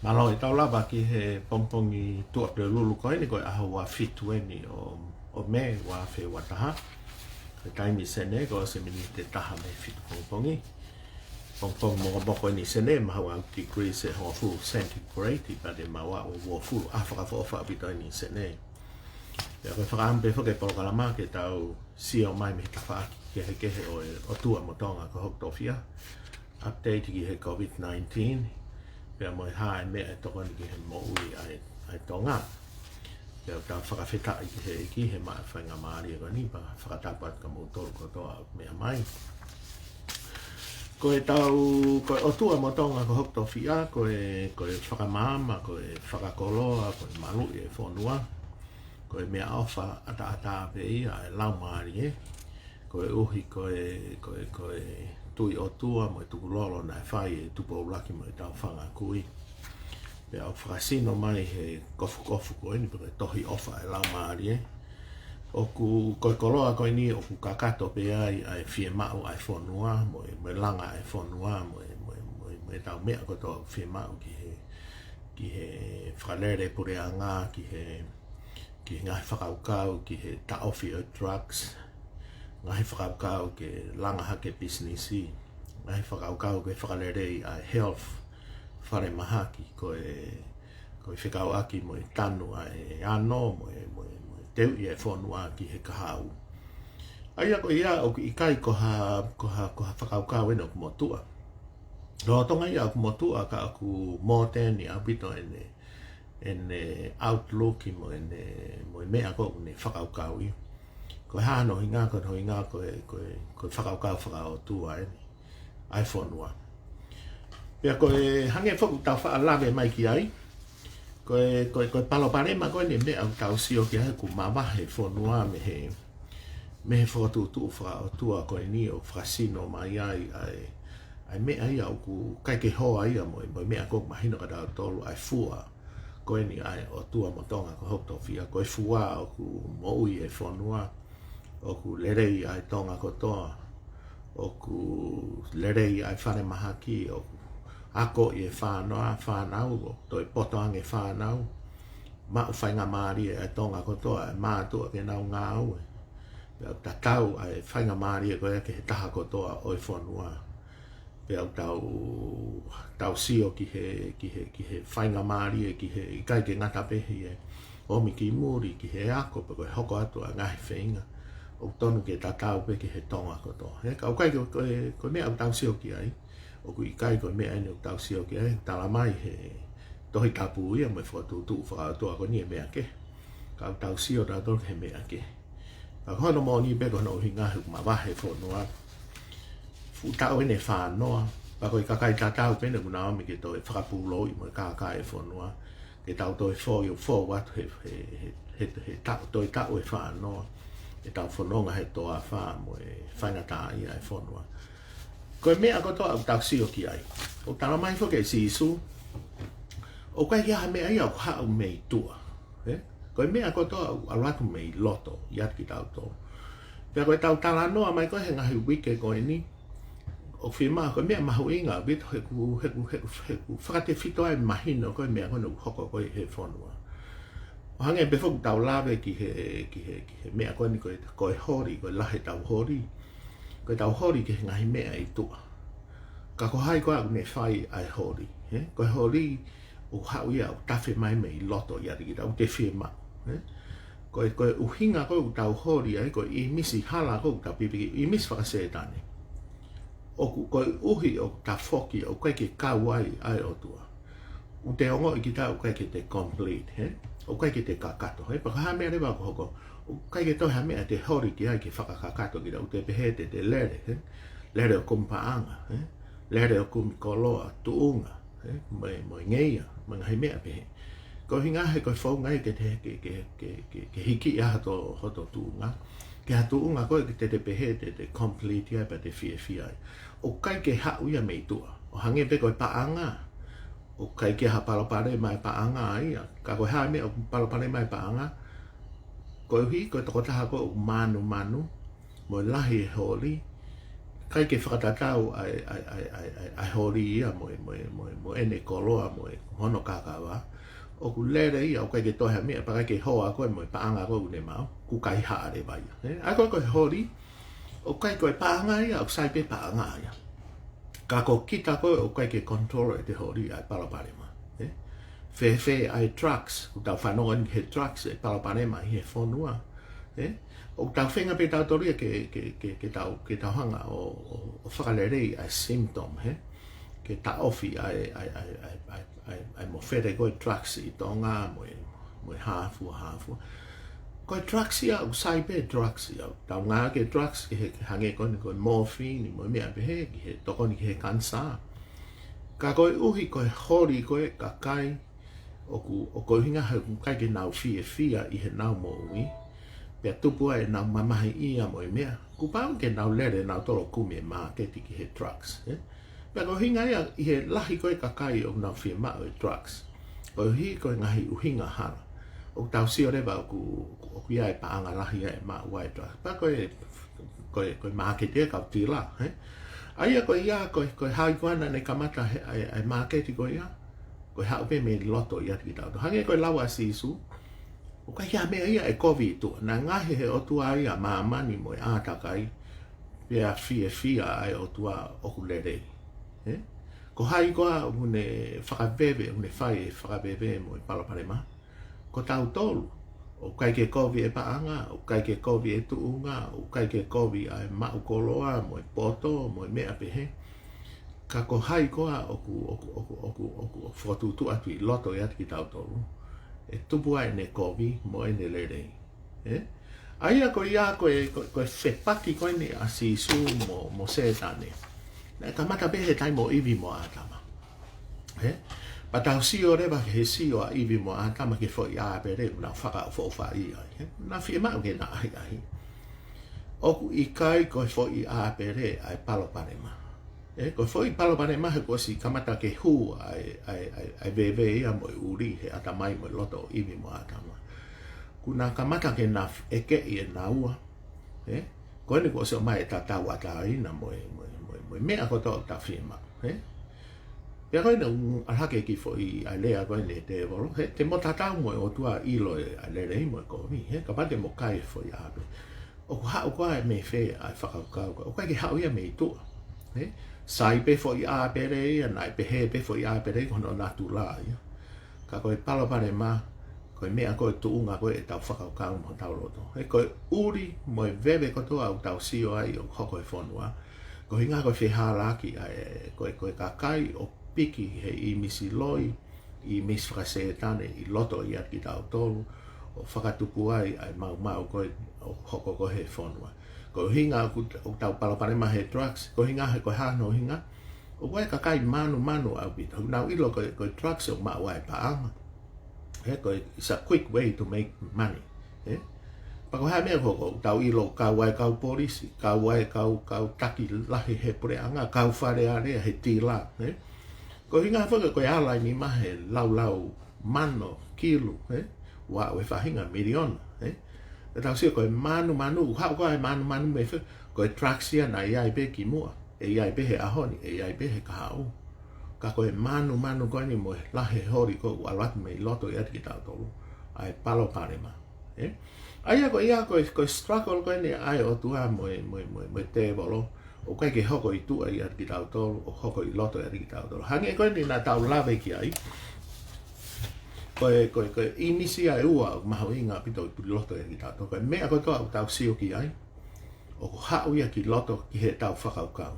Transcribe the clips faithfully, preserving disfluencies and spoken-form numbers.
Mālō e tau lava ki he pongipongi Tuʻapulelulu ko eni, ko e ʻaho ua fitu eni ʻo, ʻo Mē ua afe ua taha. Ko e taimi Senē, ko e ʻosi e miniti ʻe taha mei he fitu pongipongi. Pongipongi mokomoko eni Senē, maʻu ʻa e degree ʻe hongofulu centigrade, pea te maʻu ʻa e uofulu, ʻaho fakaʻofoʻofa ʻaupito eni Senē. Pea ko e fakaʻamu pē foki e polokalama ke tau sio mai mei he tafaʻaki kehekehe ʻo e ʻOtua mo Tonga ko hoku tofiʻa. Update ki he COVID nineteen, pea mo e hā e meʻa ʻe tokoni ki he moʻui ʻa e, ʻa e Tonga. Pea tau fakafetaʻi ki he ʻEiki he maʻu faingamālie ko eni, pea fakatapu atu kia moutolu kotoa ʻoku meʻa mai. Ko e tau, ko e ʻOtua mo Tonga ko hoku tofiʻa, ko e, ko e fakamaama, ko e fakakoloa, ko e maluʻi e fonua, ko e meʻaʻofa ʻataʻatā pē ia ʻa e Laumālie. Koeʻuhi ko e, ko e, ko e tui ʻOtua mo e tukulolo naʻe fai ʻe Tupou ʻUluaki mo e Tau Fanga Kui. Pea ʻoku fakasino mai he kofukofu ko eni pe ko e tohi ʻofa ʻa e Laumālie. ʻOku, ko e koloa ko eni ʻoku kakato pē ai ʻa e fiemaʻu ʻa e fonua, mo e, mo e langa ʻa e fonua, mo e, mo e, mo e, mo e tau meʻa kotoa ʻoku fiemaʻu ki he, ki he fakalele puleʻanga, ki he, ki he ngaahi fakakaukau, ki he taʻofi ʻo e drugs, ngaahi fakakaukau ke langa hake pisinisi, ngaahi fakakaukau ke fakalelei ʻa e health, falemahaki, ko e, ko e fekauʻaki mo e tanu ʻa e ano, mo e, mo e, mo e teuʻi e fonua ki he kahaʻu. ʻA ia ko ia ʻoku ʻikai ko ha, ko ha, ko ha fakakaukau eni ʻoku motuʻa. Lolotonga ia ʻoku motuʻa ka ʻoku mōteni ʻaupito ʻene, ʻene outlook mo ʻene, mo e meʻa ko ʻene fakakaukau ia. Ko e hā hono ʻuhinga, ko hono ʻuhinga ko e, ko e, ko e fakakaukau fakaʻotua eni ʻa e fonua. Pea ko e hangē foki ʻoku tau faʻa lave mai ki ai, ko e, ko e, ko e palopalema ko eni meʻa ʻoku tau sio ki ai ʻoku mavahe fonua mei he, mei he fokotuʻutuʻu fakaʻotua ko eni ʻoku fakasino mai ai ʻa e, ʻa e meʻa ia ʻoku ʻikai ke hoa ia mo e, mo e meʻa ko ē ʻoku mahino kia tautolu ʻa e fua ko eni ʻa e ʻOtua mo Tonga ko hoku tofiʻa, ko e fua ʻoku moʻui e fonua, ʻoku lelei ʻa e Tonga kotoa, ʻoku lelei ʻa e falemahaki, ʻoku akoʻi e fānau, fānau, ʻoku toe poto ange fānau, maʻu faingamālie ʻa e Tonga kotoa, ʻa e mātuʻa ke nau ngāue. Pea tatau ʻa e faingamālie ko ia ki he taha kotoa ʻo e fonua. Pea ʻoku tau, tau sio ki he, ki he, ki he faingamālie, ki he ʻikai ke ngata pē he ʻomi ki muli, ki he ako, pe ko e hoko atu ʻa e ngaahi feinga, ʻoku tonu ke tatau pē ki he Tonga kotoa. He ka ʻoku ʻikai ko e, ko e, ko e meʻa ʻoku tau sio ki ai, ʻoku ʻikai ko e meʻa eni ʻoku tau sio ki ai, tala mai he Tohi Tapu ia mo e fokotuʻutuʻu fakaʻotua ko eni e meʻa kehe. Ka ʻoku tau sio tautolu ki he meʻa kehe. Ka ko hono moʻoni pē ko hono ʻuhinga he ʻoku mavahe fonua. Fuʻu taʻu eni ʻe fā noa. Pea ko e kakai tatau pē eni ʻoku nau ō mai ke toe fakapūlouʻi mo e kākā e fonua. Ke tau toe fō, ʻo fō atu he, he, he, he, he taʻu, toe taʻu ʻe fā noa. ʻEtau fononga he toafa mo e faingataʻaʻia e fonua. Ko e meʻa kotoa ʻoku tau sio ki ai. ʻOku tala mai foki ʻe Sīsū, ʻoku ʻikai ke ʻi ai ha meʻa ia ʻoku haʻu mei tuʻa. Ē? Ko e meʻa kotoa ʻoku ʻalu atu mei loto, ʻiate kitautolu. Pea ko ʻetau talanoa mai ko ē he ngaahi uike ko eni, ʻoku fiemaʻu ko e meʻa mahuʻinga ʻaupito he ʻoku, he ʻoku, he ʻoku, he ʻoku fakatefito ai mahino ko e meʻa ko eni ʻoku hoko ko ē he fonua. ʻO hangē pē foki ʻoku tau lave ki he, ki he, ki he meʻa ko eni ko e, ko e holi, ko e lahi ʻetau holi. Ko ʻetau holi ki he ngaahi meʻa ʻi tuʻa. Ka ko hai koā ʻoku ne fai ʻa e holi, ē? Ko e holi ʻoku haʻu ia ʻoku tafe mai mei loto ʻiate kitautolu, ʻoku te fiemaʻu, ē? Ko e, ko e ʻuhinga ko ē ʻoku tau holi ai, ko e ʻīmisi hala ko ē ʻoku tau pipiki, ʻīmisi fakasētane. ʻOku, koeʻuhi ʻoku tafoki, ʻoku ʻikai ke kau ai ʻa e ʻOtua. ʻOku te ongoʻi kitautolu ʻoku ʻikai ke te complete, ē? ʻOku ʻikai ke te kakato, ē? Pea ko e hā e meʻa leva ʻoku hoko, ʻoku ʻikai ke toe ha meʻa te holi ki ai ke fakakakato kitautolu, ʻoku te pehē te te lele, ē? Lele ʻo kumi paʻanga, ē? Lele ʻo kumi koloa, tuʻunga, ē? Mo e, mo e ngeia, mo e ngaahi meʻa pehē. Ko e ʻuhinga he ko e founga ia ke te, ke, ke, ke, ke, ke hiki ʻa hoto, hoto tuʻunga. Ke ha tuʻunga ko ē ke te, te pehē te, te complete ai pea te fiefia ai. ʻOku ʻikai ke haʻu ia mei tuʻa. ʻO hangē pē ko e paʻanga. ʻOku ʻikai ke ʻi ai ha palopalema e paʻanga ia. Ka ko e hā e meʻa ʻoku palopalema e paʻanga? Koeʻuhi ko e tokotaha ko ē ʻoku mānumanu, mo e lahi e holi, ʻIkai ke fakatatau ʻa e, ʻa e, ʻa e, ʻa e, ʻa e, ʻa e holi ia mo e, mo e, mo e, mo ʻene koloa mo e hono kakava. ʻOku lele ia, ʻoku ʻikai ke toe ha meʻa, pea ʻikai ke hoa koe mo e paʻanga ko ē ʻoku ne maʻu, ʻoku kaihaʻa leva ia. Ē? ʻA ia ko e, ko e holi, ʻoku ʻikai ko e paʻanga ia, ʻoku sai pē paʻanga ia. Ka ko kita ko ē, ʻoku ʻikai ke control ʻe te holi ʻa e palopalema. Ē? Fēfē ʻa e drugs, ʻoku tau fanongo eni he drugs, ʻe palopalema ʻi he fonua. Ē? ʻOku tau feinga pē tautolu ia ke, ke, ke, ke tau, ke tau hanga ʻo, ʻo, ʻo fakalelei ʻa e symptom, ē? Ke taʻofi ʻa e, ʻa e, ʻa e, ʻa e, ʻa e, ʻa e, ʻa e mofele ko e drugs ʻi Tonga, mo e, mo e hāfua, hāfua. Ko e drugs ia, ʻoku sai pē drugs ia. Tau ngāueʻaki e drugs ki he, ke hangē ko eni ko e morphine, mo e meʻa pehē, ki he tokoni ki he kanisā. Ka koeʻuhi ko e holi ko e kakai, ʻoku, ʻoku ʻuhinga he ʻoku ʻikai ke nau fiefia ʻi heʻenau moʻui, pea tupu ai ʻenau mamahiʻia mo e meʻa. Kuo pau ke nau lele nautolu ʻo kumi e māketi ki he drugs, ē? Pea ko e ʻuhinga ia ʻi he lahi ko e kakai ʻoku nau fiemaʻu e drugs. Koeʻuhi ko e ngaahi ʻuhinga hala. ʻOku tau sio leva ʻoku, ʻoku ʻi ai e paʻanga lahi ia ʻe maʻu ai e drugs. Pea ko e, ko e, ko e māketi ē, kau tila, ē? ʻA ia ko ia, ko e, ko e hā koā naʻa ne kamata he, ʻa e, ʻa e māketi ko ia? Ko e haʻu pē mei loto ʻiate kitautolu. Hangē ko e lau ʻa Sīsū, ʻoku ʻikai ha meʻa ia ʻe kovi ʻi tuʻa. Naʻe ngaohi ʻe he ʻOtua ia ʻa māmani mo e ʻātakai, pea fiefia ʻa e ʻOtua ʻoku lelei. Ē? Ko hai koā ʻoku ne fakaveve, ʻoku ne fai e fakaveve mo e palopalema? Ko tautolu. ʻOku ʻikai ke kovi e paʻanga, ʻoku ʻikai ke kovi e tuʻunga, ʻoku ʻikai ke kovi ʻa e maʻu koloa, mo e poto, mo e meʻa pehē. Ka ko hai koā ʻoku, ʻoku, ʻoku, ʻoku, ʻoku, ʻoku fokotuʻutuʻu atu ʻi loto ʻiate kitautolu, ʻe tupu ai ʻene kovi mo ʻene lelei. Ē? ʻA ia ko ia ko e, ko, ko e fepaki ko eni ʻa Sīsū mo, mo Sētane. Naʻe kamata pē he taimi ʻo ʻIvi mo ʻĀtama. Ē? Pea tau sio leva ki he sio ʻa ʻIvi mo ʻĀtama ki he foʻi ʻāpele, naʻa nau fakaʻofoʻofaʻi ai. Ē? Naʻa nau fiemaʻu ke na ʻahiʻahi. ʻOku ʻikai ko e foʻi ʻāpele ʻa e palopalema. Ē, ko e foʻi palopalema he kuo ʻosi kamata ke hū ʻa e, ʻa e, ʻa e, ʻa e veve ia mo e ʻuli he ʻatamai mo e loto ʻo ʻIvi mo ʻĀtama. Kuo na kamata ke na f-, ʻekeʻi ʻe naua. Ē, ko eni kuo ʻosi ʻomai e tatauʻatāina mo e, mo e, mo e, mo e meʻa kotoa ʻoku ta fiemaʻu. Ē? Pea ko eni ʻoku ʻalu hake e kiʻi foʻi ʻa e lea ko eni ʻa e tēvolo. Ē, te mo tatau mo e ʻOtua ʻilo e ʻa e lelei mo e kovi. Ē, kapau te mo kai e foʻi ʻāpele. ʻOku haʻu koā ia mei fē ʻa e fakakaukau ko ē? ʻOku ʻikai ke haʻu ia mei tuʻa. Ē? Sai pē foʻi ʻāpele ia, naʻe pehē pē foʻi ʻāpele ko hono natula ia. Ka ko e palopalema, ko e meʻa ko e tuʻunga ko ē ʻetau fakakaukau mo hotau loto. Ē, ko e ʻuli mo e veve kotoa ʻoku tau sio ai ʻoku hoko he fonua, ko e ʻuhinga ko e fehālaaki ʻa e, ko e, ko e kakai ʻoku piki he ʻīmisi loi, ʻīmisi fakasētane ʻi loto ʻiate kitautolu, ʻo fakatupu ai ʻa e maumau ko ē ʻoku hoko ko ē he fonua. Ko e ʻuhinga ʻoku, ʻoku tau palopalema he drugs, ko e ʻuhinga he ko e hā hono ʻuhinga? ʻOku ʻi ai e kakai mānumanu ʻaupito. Nau ʻilo ko e, ko e drugs ʻoku maʻu ai e paʻanga. Ē, ko e, it's a quick way to make money. Ē? Pea ko e hā e meʻa ko ē ʻoku tau ʻilo, kau ai e kau polisi, kau ai e kau, kau taki lahi he puleʻanga, kau Fale Alea he tila, ē? Ko e ʻuhinga foki ko e ala ʻe nima he laulau mano kilu, ē? Ua ʻo e faʻahinga miliona, ē? Pea tau sio ko e mānumanu, ʻoku haʻu koā e mānumanu mei fē? Ko e drugs ia naʻe ʻi ai pē kimuʻa, ʻe ʻi ai pē he ʻaho ni, ʻe ʻi ai pē he kahaʻu. Ka ko e mānumanu ko eni mo e lahi e holi ko ē ʻoku ʻalu atu mei loto ʻiate kitautolu, ʻa e palopalema. Ē? ʻA ia ko ia ko e, ko e struggle ko eni ʻa e ʻOtua mo e, mo e, mo e, mo e tēvolo. ʻOku ʻikai ke hoko ʻi tuʻa ʻiate kitautolu, ʻoku hoko ʻi loto ʻiate kitautolu. Hangē ko eni naʻa tau lave ki ai. Ko e, ko e, ko e ʻīmisi ia ʻe ua ʻoku mahuʻinga ʻaupito ʻi loto ʻiate kitautolu. Ko e meʻa kotoa ʻoku tau sio ki ai, ʻoku haʻu ia ki loto ki heʻetau fakakaukau.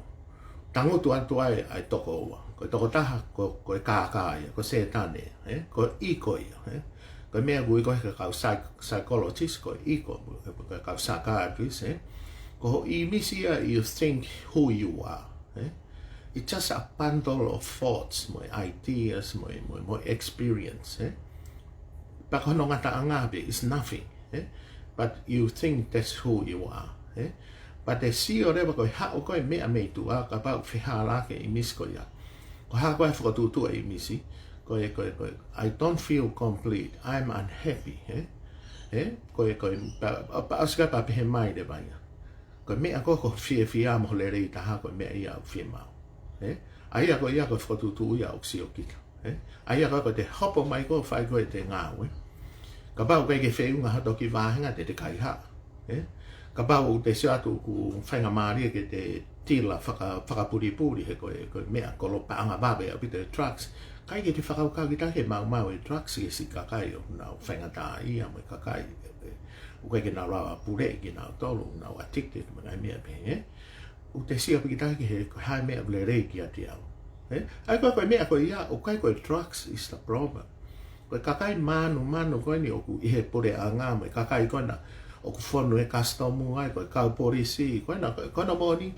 Tangutu atu ai ʻa e toko ua. Ko e toko taha, ko, ko e kākā ia, ko Sētane, ē? Ko e ʻiko ia, ē? Ko e meʻa ʻoku ui ko ē ʻe he kau psych-, psychologist, ko e ʻiko, ko e kau psychiatrist, ē? Ko hoʻo ʻīmisi ia, you think who you are, ē? It's just a bundle of thoughts, mo e ideas, mo e, mo e, mo e experience, ē? Pea ko hono ngataʻanga pē, it's nothing, ē? But you think that's who you are, ē? But te sio leva ko e haʻu ko ē meʻa mei tuʻa, kapau fehālaaki e ʻīmisi ko ia. Ko e hā ko ē fokotuʻutuʻu e ʻīmisi, ko e, ko e, ko e, I don't feel complete, I'm unhappy, ē? Ē? Ko e, ko e, pa, pa, ʻosi ka pea pehē mai leva ia. Ko e meʻa ko ē ʻoku fiefia mo lelei taha ko e meʻa ia ʻoku fiemaʻu. Ē? ʻA ia ko ia ko e fokotuʻutuʻu ia ʻoku sio kita. Ē? ʻA ia ko ē ko ʻete hopo mai ko ē ʻo fai ko ē ʻete ngāue. Kapau ʻoku ʻikai ke feʻunga hoto kiʻi vāhenga te te kaihaʻa. Ē? Kapau ʻoku te sio atu ʻoku faingamālie ke te tila faka-, fakapulipuli he ko e, ko e meʻa kolo paʻanga vave ʻaupito e drugs. ʻIkai ke te fakakaukau kita ke maumau e drugs ki he siʻi kakai ʻoku nau faingataʻaʻia mo e kakai ʻoku ʻikai ke nau lava puleʻi kinautolu, nau addicted mo e ngaahi meʻa pehē, ē? ʻOku te sio pē kita ki he, ko e hā e meʻa ʻoku lelei kiate au. Ē? ʻA ia ko e, ko e meʻa ko ia, ʻoku ʻikai ko e drugs is the problem. Ko e kakai mānumanu ko eni ʻoku ʻi he puleʻanga mo e kakai ko ena ʻoku fonu e kasitomu ai, ko e kau polisi, ko ena, ko ena moʻoni.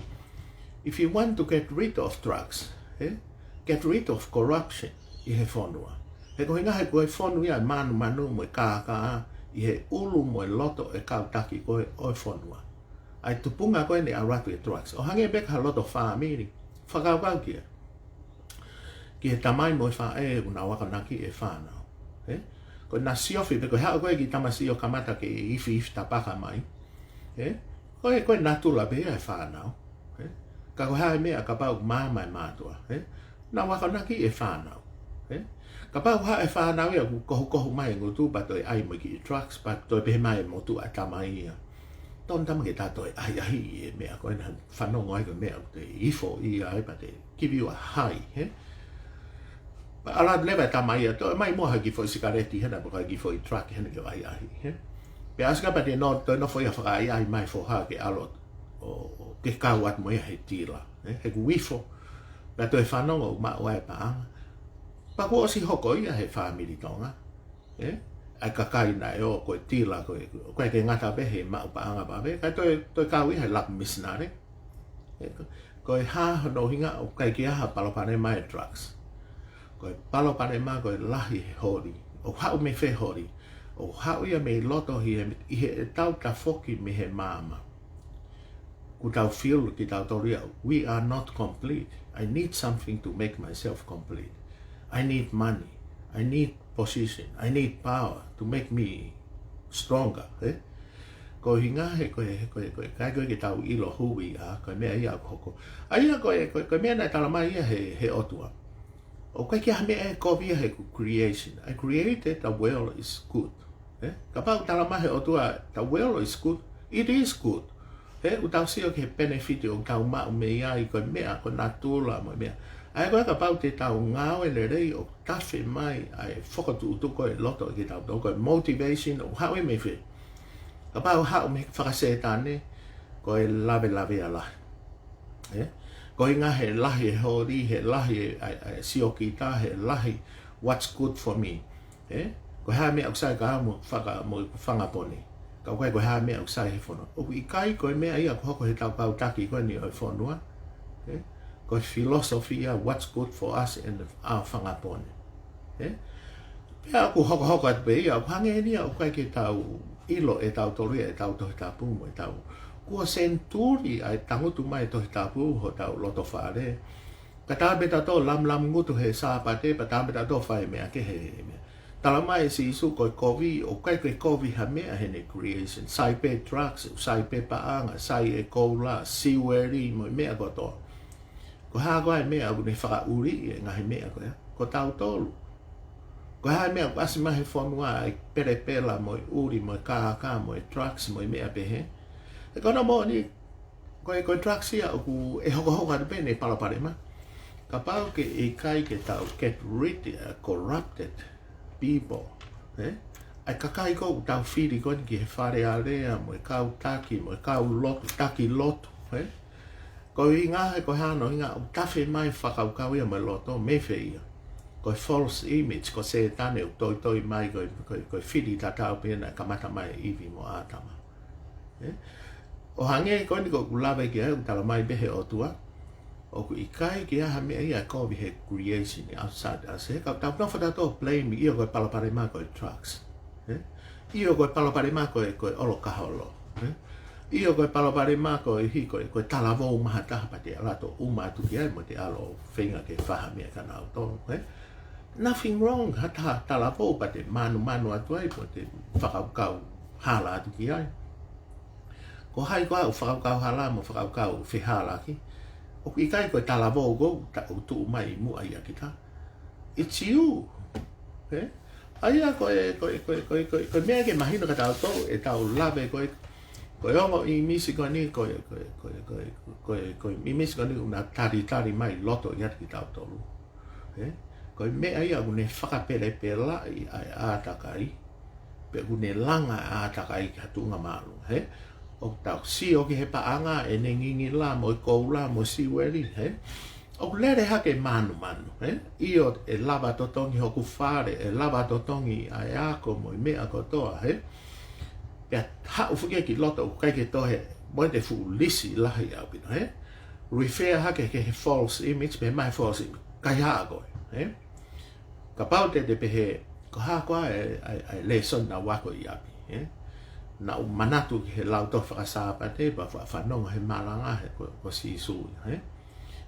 If you want to get rid of drugs, ē? Get rid of corruption ʻi he fonua. He ko e ʻuhinga he ko e fonu ia e mānumanu mo e kākā ʻi he ʻulu mo e loto e kau taki ko ē ʻo e fonua. ʻA e tupunga ko ē ne ʻalu atu e drugs. ʻO hangē pē ko ha loto fāmili. Fakakaukau ki ai. Ki he tamai mo e faʻē ʻoku nau akonaki e fānau. Ē? Ko ʻena siofi pē ko e haʻu ko ē kiʻi tamasiʻi ʻo kamata ke ifiifi tapaka mai. Ē? Ko e, ko e natula pē ia e fānau. Ē? Ka ko e hā e meʻa kapau ʻoku maama e mātuʻa. Ē? Nau akonaki e fānau. Ē? Kapau haʻu e fānau ia ʻoku kohukohu mai e ngutu pea toe ʻai mo e kiʻi drugs pea toe pehē mai e motuʻa tamai ia. Tonu tama ke ta toe ʻahiʻahi e meʻa ko ena fanongo ai ko e meʻa ʻoku te ifo ia ai pea te give you a high, ē? Pea ʻalu leva e tamai ia, toe mai muʻa ha kiʻi foʻi sikaleti hena, pe ko ha kiʻi foʻi drug hena ke ʻahiʻahi, ē? Pea ʻosi ka pea te no, toe nofo ia fakaʻahiʻahi mai foha ke ʻalu ʻo, ʻo ke kau atu mo ia he tila, ē? He kuo ifo, pea toe fanongo ʻoku maʻu ai e paʻanga. Pea kuo ʻosi hoko ia he fāmili Tonga. Ē? ʻA e kakai naʻe ō ko e tila ko e, ʻoku ʻikai ke ngata pē he maʻu paʻanga vave, kae toe, toe kau ia he laku misinale. Ē, ko, ko e hā hono ʻuhinga ʻoku ʻikai ke ʻi ai ha palopalema e drugs. Ko e palopalema ko e lahi he holi. ʻOku haʻu mei fē holi? ʻOku haʻu ia mei loto ʻi he, ʻi heʻetau tafoki mei he maama. Kuo tau feel kitautolu ia, we are not complete. I need something to make myself complete. I need money. I need position. I need power to make me stronger, ē? Ko e ʻuhinga he ko e, he ko e, ko e, ʻikai ko e ke tau ʻilo who we are, ko e meʻa ia ʻoku hoko. ʻA ia ko e, ko e, ko e meʻa naʻe tala mai ia he, he ʻOtua. ʻOku ʻikai ke ʻi ai ha meʻa ʻe kovi ia he creation. I created the world is good. Ē? Kapau tala mai he ʻOtua, the world is good. It is good. Ē, ʻoku tau sio ki he benefit ʻoku tau maʻu mei ai, ko e meʻa, ko e natula mo e meʻa. ʻA ia ko e kapau te tau ngāue lelei ʻo tafe mai ʻa e fokotuʻutuʻu ko e loto kitautolu, ko e motivation ʻoku haʻu ia mei fē? Kapau haʻu mei he fakasētane, ko e lavelavea lahi. Ē? Ko e ʻuhinga he lahi e holi, he lahi e, ʻa e, ʻa e siokita, he lahi what's good for me. Ē? Ko e hā e meʻa ʻoku sai kia au mo faka-, mo ʻeku fanga pone. Ka ʻoku ʻikai ko e hā e meʻa ʻoku sai he fonua. ʻOku ʻikai ko e meʻa ia ʻoku hoko he tau kau taki ko eni ʻo e fonua. Ē? Ko e philosophy ia, what's good for us and our fanga pone. Ē? Pea ʻoku hokohoko atu pē ia, ʻoku hangē ni ia ʻoku ʻikai ke tau ʻilo ʻe tautolu ia ʻetau Tohi Tapu mo ʻetau. Kuo senituli ʻa e tangutu mai Tohi Tapu hotau loto fale. Ka tā pē tautolu lamulamu ngutu he Sāpate, pea tā pē tautolu fai meʻa kehe he meʻa. Tala mai ʻe Sīsū ko e kovi, ʻoku ʻikai ko e kovi ha meʻa he ne creation. Sai pē drugs, sai pē paʻanga, sai e koula, siueli, mo e meʻa kotoa. Ko e hā koā e meʻa ʻoku ne fakaʻuliʻi e ngaahi meʻa ko ia? Ko tautolu. Ko e hā e meʻa ʻoku ʻasi mai he fonua, ʻa e pelepela, mo e ʻuli, mo e kākā, mo e drugs, mo e meʻa pehē? He ko hono moʻoni, ko e, ko e drugs ia ʻoku ʻe hokohoko atu pē ʻene palopalema. Kapau ʻoku ʻikai ke tau get rid of corrupted people, ē? ʻA e kakai ko ē ʻoku tau fili ko eni ki he Fale Alea, mo e kau taki, mo e kau lotu, taki lotu, ē? Ko e ʻuhinga he ko e hā hono ʻuhinga ʻoku tafe mai fakakaukau ia mo e loto mei fē ia? Ko e false image, ko Sētane ʻoku toitoi mai, ko e, ko e, ko e fili tatau pē naʻe kamata mai ʻe ʻIvi mo ʻĀtama. Ē? ʻO hangē ko eni ʻoku ou lave ki ai, ʻoku tala mai pē he ʻOtua, ʻoku ʻikai ke ʻi ai ha meʻa ia ʻe kovi he creation outside us. He ka tau nofo tautolu ʻo blame, ʻio ko e palopalema ko e drugs. Ē? ʻIo ko e palopalema ko e, ko e ʻolo kaholo. Ē? ʻIo ko e palopalema ko e hiko, ko e talavou maha taha pea te ʻalu atu ʻo ʻuma atu ki ai mo te ʻalu ʻo feinga ke fai ha meʻa kia nautolu. Ē? Nothing wrong, ha taha talavou pea te mānumanu atu ai, pea te fakakaukau hala atu ki ai. Ko hai koā ʻoku fakakaukau hala mo fakakaukau fehālaaki? ʻOku ʻikai ko e talavou ʻoku ta-, ʻoku tuʻu mai ʻi muʻa ʻia kita. It's you. Ē? ʻA ia ko e, ko e, ko e, ko e, ko e, ko e meʻa ke mahino kia tautolu ʻetau lave ko e, ko e ongo ʻīmisi ko eni, ko e, ko e, ko e, ko e, ko e, ko e ʻīmisi ko eni ʻoku na talitali mai loto ʻiate kitautolu. Ē? Ko e meʻa ia ʻoku ne fakapelepelaʻi ʻa e ʻātakai, pe ʻoku ne langa ʻa e ʻātakai ki ha tuʻunga māʻolunga, ē? ʻOku tau sio ki he paʻanga ʻene ngingila mo e koula mo e siueli, ē? ʻOku lele hake mānumanu, ē? ʻIo, ʻe lava totongi hoku fale, ʻe lava totongi ʻa e ako mo e meʻa kotoa, ē? Pea haʻu foki ki loto ʻoku ʻikai ke toe, mo e te fuʻu lisi lahi ʻaupito, ē? Refer hake ki he false image, pe mai false image, kaihaʻa koe, ē? Kapau te te pehē, ko e hā koā e, e, e lesson naʻá ku ako ʻi ʻapi, ē? Naʻá ku manatu ki he lautohi faka-Sāpate, pea fa-, fanongo he malanga he ko, ko Sīsū ia, ē?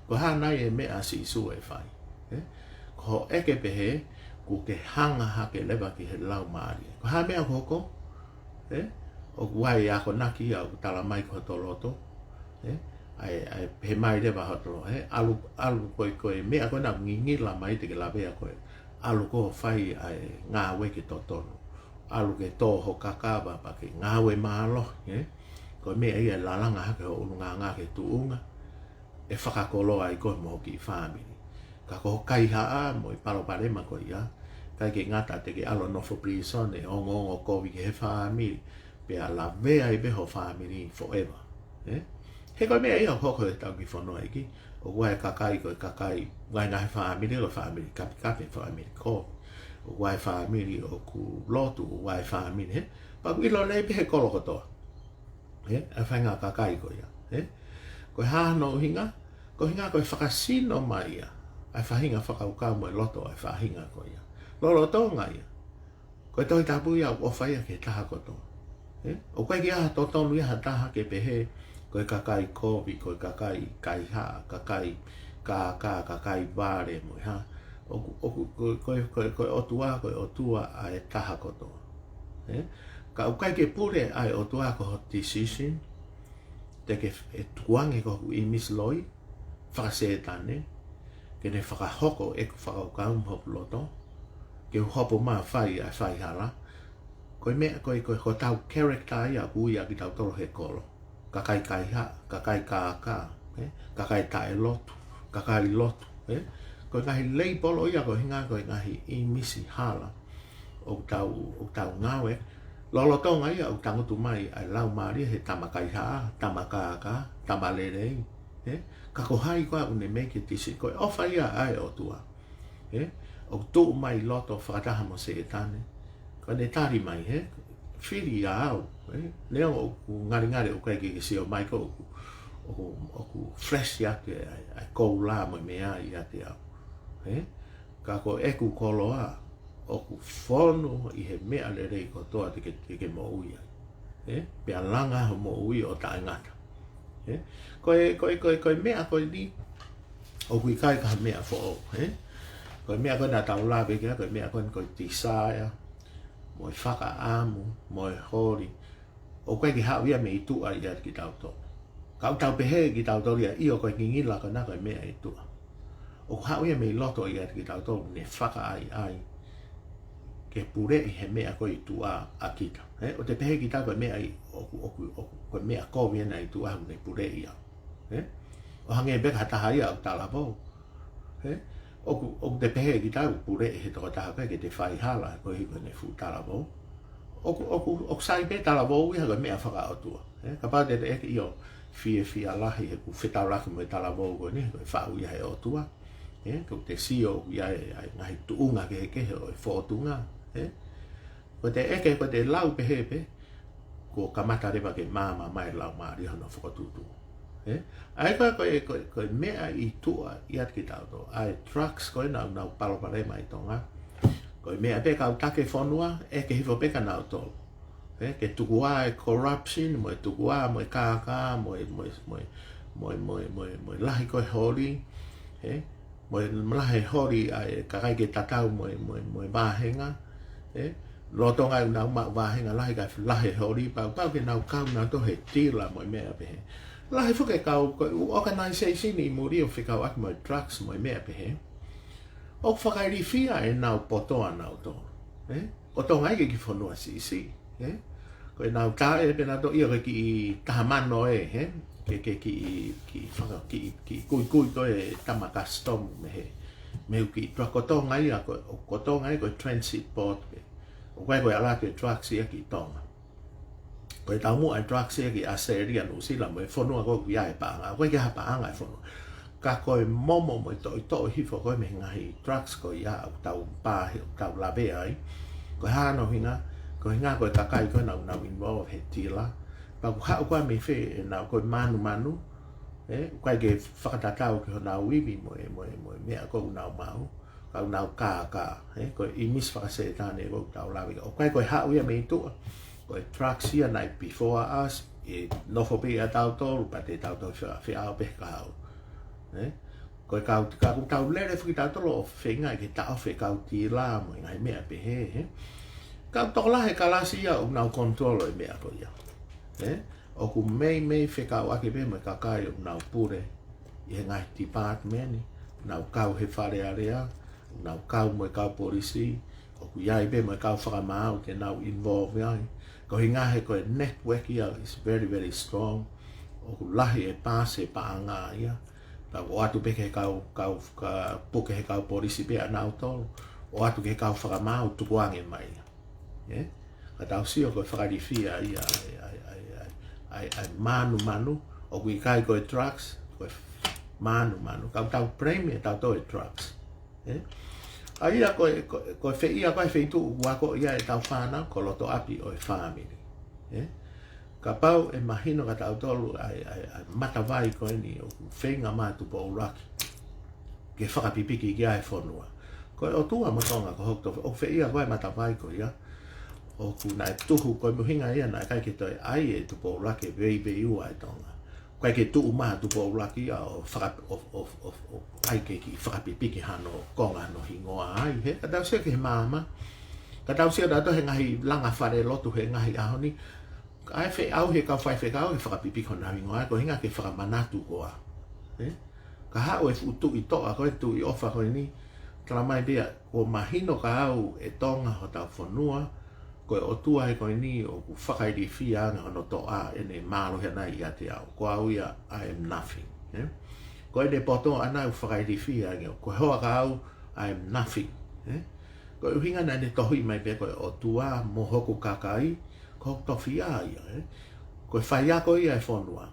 Ko e hā nai e meʻa ʻa Sīsū ʻe fai, ē? Ko hoʻo ʻeke pehē, kuo ke hanga hake leva ki he Laumālie. Ko e hā e meʻa ʻoku hoko, ē? ʻOku ʻi ai e akonaki ia ʻoku tala mai ki hoto loto, ē? ʻA e, ʻa e pehē mai leva hoto loto, ē? ʻAlu, ʻalu ko e, ko e meʻa ko ena ʻoku ngingila mai te ke lavea ko ē. ʻAlu koe ʻo fai ʻa e ngāue ke totonu. ʻAlu ke tō ho kakava pea ke ngāue mālohi, ē? Ko e meʻa ia ʻe lalanga hake ho ʻulungaanga ki he tuʻunga ʻe fakakoloa ai koe mo ho kiʻi fāmili. Ka ko e kaihaʻa mo e palopalema ko ia, ʻikai ke ngata te ke ʻalu ʻo nofo prison ʻe ongoongo kovi ki he fāmili, pea lavea ai pē ho fāmili forever. Ē? He ko e meʻa ia ʻoku hoko ʻi hotau kiʻi fonua ʻeiki, ʻoku ʻi ai e kakai ko e kakai, ʻi ai e ngaahi fāmili ko e fāmili kapikapi, fāmili kovi. ʻOku ʻi ai e fāmili ʻoku lotu, ʻoku ʻi ai e fāmili, ē? Pea ʻoku ʻilo lelei pē he kolo kotoa. Ē, ʻa e faʻahinga kakai ko ia, ē? Ko e hā hono ʻuhinga? Ko e ʻuhinga ko e fakasino mai ia ʻa e faʻahinga fakakaukau mo e loto ʻa e faʻahinga ko ia. Lolotonga ia, ko e Tohi Tapu ia ʻoku ʻofa ia ki he taha kotoa. Ē? ʻOku ʻikai ke ʻi ai ha totonu ia ha taha ke pehē, ko e kakai kovi, ko e kakai kaihaʻa, kakai kākā, kakai vale mo e hā. ʻOku, ʻoku, ko, ko, ko, ko e ʻOtua, ko e ʻOtua ʻa e taha kotoa. Ē? Ka ʻoku ʻikai ke pule ʻa e ʻOtua ko ho decision, te ke f-, ʻe tukuange ko hoku ʻīmisi loi, fakasētane, ke ne fakahoko ʻeku fakakaukau mo hoku loto, ke u hopo mai ʻo fai ʻa e faihala. Ko e meʻa, ko e, ko e, ko hotau character ia ʻoku ui ʻaki kitautolu he kolo. Kakai kaihaʻa, kakai kākā, ē? Kakai taʻelotu, kakai lotu, ē? Ko e ngaahi leipolo ia ko e ʻuhinga ko e ngaahi ʻīmisi hala ʻoku tau, ʻoku tau ngāue. Lolotonga ia ʻoku tangutu mai ʻa e Laumālie he tama kaihaʻa, tama kākā, tama lelei, ē? Ka ko hai koā ʻoku ne make a decision? Ko e ʻofa ia ʻa e ʻOtua, ē? ʻOku tuʻu mai loto fakataha mo Sētane. Ko ʻene tali mai, ē? Fili ia au, ē? Neongo ʻoku ngalingali ʻoku ʻikai ke ke sio mai ko ē ʻoku, ʻoku, ʻoku fresh atu ʻa e, ʻa e koula mo e meʻa ʻiate au, ē? Ka ko ʻeku koloa, ʻoku fonu ʻi he meʻa lelei kotoa te ke, te ke moʻui ai. Ē? Pea langa ho moʻui ʻo taʻengata. Ē? Ko e, ko e, ko e, ko e meʻa ko eni, ʻoku ʻikai ko ha meʻa foʻou, ē? Ko e meʻa ko ē naʻa tau lave ki ai, ko e meʻa ko ē ko e desire, mo e fakaʻamu, mo e holi, ʻoku ʻikai ke haʻu ia mei tuʻa ʻiate kitautolu. Ka ʻoku tau pehē kitautolu ia, ʻio, ko e ngingila ko ena ko e meʻa ʻi tuʻa. ʻOku haʻu ia mei loto ʻiate kitautolu, ne fakaʻaiʻai ke puleʻi he meʻa ko ē ʻi tuʻa ʻa kita. Ē, ʻoku te pehē kita ko e meʻa ʻi, ʻoku, ʻoku, ʻoku, ko e meʻa kovi ena ʻi tuʻa ʻoku ne puleʻi au. Ē? ʻO hangē pē ko ha taha ia ʻoku talavou. Ē? ʻOku, ʻoku te pehē kita ʻoku puleʻi he tokotaha ko ē ke te faihala, koeʻuhi ko ʻene fuʻu talavou. ʻOku, ʻoku, ʻoku sai pē talavou ia ko e meʻa fakaʻotua. Ē? Kapau te te ʻeke ʻio fiefia lahi he ʻoku fetaulaki mo e talavou ko eni, ko e faʻu ia he ʻOtua. Ē? Ko te sio ia ʻi he, ʻa e ngaahi tuʻunga kehekehe ʻo e fōtunga. Ē? Ko te ʻeke, ko te lau pehē pē, kuo kamata leva ke maama mai e Laumālie hono fokotuʻutuʻu. Ē? ʻA ia ko e, ko e, ko e, ko e meʻa ʻi tuʻa ʻiate kitautolu. ʻA e drugs ko ena ʻoku nau palopalema ʻi Tonga. Ko e meʻa pē kau taki e fonua, ʻeke hifo pē kia nautolu. Ē? Ke tuku ā e corruption, mo e tuku ā, mo e kākā, mo e, mo e, mo e, mo e, mo e, mo e, mo e lahi ko ē holi. Ē? Mo e lahi holi ʻa e kakai ke tatau mo e, mo e, mo e vāhenga, ē? Lolotonga ʻenau maʻu vāhenga lahi, ka lahi e holi, pau, pau ke nau kau nautolu he tila mo e meʻa pehē. Lahi foki e kau, ko e ʻū organization ʻi muli ʻo fekauʻaki mo e drugs mo e meʻa pehē, ʻoku fakailifia ʻenau poto ʻanautolu, ē? ʻO Tonga ʻi he kiʻi fonua siʻisiʻi, ē? Ko ʻenau taʻe pē nautolu ia ko e kiʻi taha mano ē, ē? Ke, ke kiʻi, kiʻi faka-, kiʻi, kiʻi kuikui ko e tama kasitomu mei he, mei he kiʻi tua ko Tonga ia, ko, ko Tonga ia ko e transit port pē. ʻOku ʻikai ko e ʻalu atu e drugs ia ki Tonga. Ko e taumuʻa e drugs ia ki ʻAositelēlia, Nuʻusila, mo e fonua ko ē ʻoku ʻi ai e paʻanga. ʻOku ʻikai ke ʻi ai ha paʻanga e fonua. Ka ko e momo mo e toʻitoʻo hifo ko ē mei he ngaahi drugs ko ia ʻoku tau pā he, ʻoku tau lavea ai. Ko e hā hono ʻuhinga? Ko e ʻuhinga ko e kakai ko ē naʻa nau involve he tila. Pea ʻoku haʻu ko ā mei fē ʻenau, ko e mānumanu, ē? ʻOku ʻikai ke fakatatau ki honau ivi mo e, mo e, mo e meʻa ko ē ʻoku nau maʻu. Ka ʻoku nau kākā, ē? Ko e ʻīmisi fakasētane ko ē ʻoku tau lave. ʻOku ʻikai ko e haʻu ia mei tuʻa. Ko e drugs ia naʻe before us, ʻe nofo pē ʻiate tautolu, pea te tautolu fea-, feʻao pē he kahaʻu. Ē? Ko e kau, ka ʻoku tau lele foki tautolu ʻo feinga ke taʻofi e kau tila mo e ngaahi meʻa pehē, ē? Kau tokolahi e kalasi ia ʻoku nau control e meʻa ko ia. Ē? ʻOku meimei fekauʻaki pē mo e kakai ʻoku nau pule ʻi he ngaahi department, ʻoku nau kau he Fale Alea, ʻoku nau kau mo e kau polisi, ʻoku ʻi ai pē mo e kau fakamaau te nau involve ai. Ko e ʻuhinga he ko e network ia is very, very strong. ʻOku lahi e pasi e paʻanga ia. Pea ʻoatu pē ki he kau, kau, ka puke he kau polisi pē ʻanautolu. ʻOatu ki he kau fakamaau tukuange mai ia. Ē? Ka tau sio ko e fakailifia ia ʻa e, ʻa e, ʻa e, ʻa e, ʻa e, ʻa e mānumanu, ʻoku ʻikai ko e drugs, ko e mānumanu. Ka ʻoku tau blame ʻe tautolu e drugs. Ē? ʻA ia ko e, ko e, ko e fē ia ko e feituʻu ʻoku ako ia ʻetau fānau, ko loto ʻapi ʻo e fāmili. Ē? Kapau ʻe mahino kia tautolu ʻa e, ʻa e, ʻa e matavai ko eni ʻoku feinga mai Tupoulaki ke fakapipiki ki ai e fonua. Ko e ʻOtua mo Tonga ko hoku tofi, ʻoku fē ia ko e matavai ko ia. ʻOku naʻe tuhu ko e ʻuhinga ia naʻe ʻikai ke toe ʻai ʻe Tupoulaki e veiveiua ʻa e Tonga. ʻOku ʻikai ke tuʻu mai ʻa Tupoulaki ia ʻo faka-, ʻo, ʻo, ʻo, ʻo ʻai ke kiʻi fakapipiki hano konga hano hingoa ai, he ka tau sio ki he maama. Ka tau sio tautolu he ngaahi langa falelotu he ngaahi ʻaho ni. ʻA e feʻauhi e kau faifekau ke fakapipiki honau hingoa, ko e ʻuhinga ke fakamanatu koā. Ē? Ka haʻu e fuʻu tuʻi toʻa ko e tuʻi ʻofa ko eni, tala mai pē ia, kuo mahino kia au ʻe Tonga hotau fonua, ko e ʻOtua ē ko eni ʻoku fakailifia ange hono toʻa ʻene mālohi ʻaʻana ʻiate au. Ko au ia, I am nothing. Ē? Ko ʻene poto ʻaʻana ʻoku fakailifia ange, ko e hoa kia au, I am nothing. Ē? Ko e ʻuhinga naʻa ne tohi mai pē ko e ʻOtua mo hoku kakai, ko hoku tofiʻa ia, ē? Ko e faiako ia e fonua.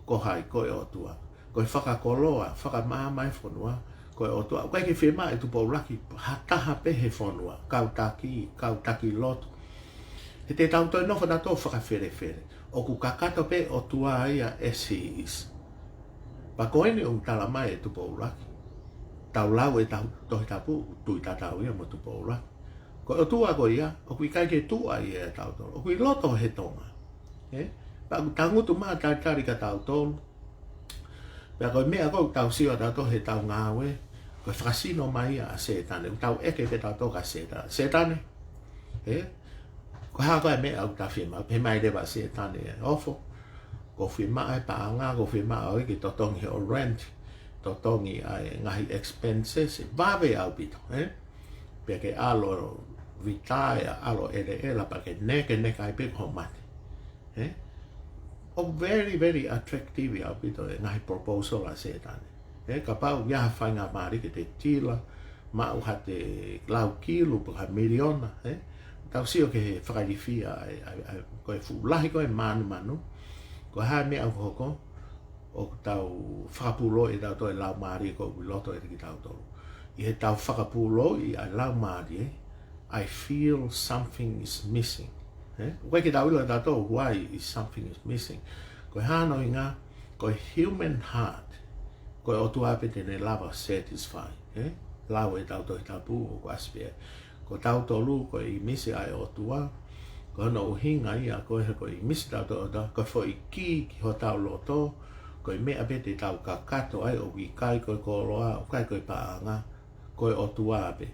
Ko hai? Ko e ʻOtua. Ko e fakakoloa, fakamaama e fonua, ko e ʻOtua. ʻOku ʻikai ke fiemaʻu ʻe Tupoulaki ha taha pē he fonua, kau taki, kau taki lotu. He te tau toe nofo tautolu ʻo fakafelefele. ʻOku kakato pē ʻOtua ia as he is. Pea ko eni ʻoku tala mai ʻe Tupoulaki. Tau lau ʻetau Tohi Tapu, tui tatau ia mo Tupoulaki. Ko e ʻOtua ko ia, ʻoku ʻikai ke tuʻa ia ʻia tautolu. ʻOku ʻi loto he Tonga. Ē? Pea ʻoku tangutu mai ʻo talitali kia tautolu. Pea ko e meʻa ko ē ʻoku tau sio ʻa tautolu he ʻetau ngāue, ko e fakasino mai ia ʻa Sētane. ʻOku tau ʻeke pē tautolu kia Sētane. Sētane, ē? Ko e hā ko ā e meʻa ʻoku ta fiemaʻu? Pehē mai leva ʻa Sētane, ʻe ofo. ʻOku ou fiemaʻu e paʻanga, ʻoku ou fiemaʻu ʻa e ke totongi hoʻo rent, totongi ʻa e ngaahi expenses, ʻe vave ʻaupito, ē? Pea ke ʻalu ʻo retire, ʻalu ʻo ʻeleʻela, pea ke nekeneka ai pē ki hoʻo mate. Ē? ʻOku very, very attractive ʻaupito e ngaahi proposal ʻa Sētane. Ē, kapau ʻoku ʻi ai ha faingamālie ke te tila, maʻu ha te lau kilu pe ha miliona, ē? Tau sio ki he fakailifia, ʻa e, ʻa e, ʻa e, ko e fuʻu lahi ko ē mānumanu, ko e hā e meʻa ʻoku hoko, ʻoku tau fakapūloi ʻe tautolu e laumālie ko ē ʻoku ʻi loto ʻiate kitautolu. ʻI heʻetau fakapūloi ʻa e laumālie, I feel something is missing. Ē? ʻOku ʻikai ke tau ʻilo ʻe tautolu why is something is missing. Ko e hā hono ʻuhinga, ko e human heart, ko e ʻOtua pē te ne lava satisfy. Ē? Lau ʻetau Tohi Tapu ʻoku ʻasi pē. Ko tautolu, ko e ʻīmisi ʻa e ʻOtua, ko hono ʻuhinga ia, ko e, ko e ʻīmisi tautolu ʻOtua, ko e foʻi kī ki hotau loto, ko e meʻa pē te tau kakato ai, ʻoku ʻikai ko e koloa, ʻoku ʻikai ko e paʻanga, ko e ʻOtua pē.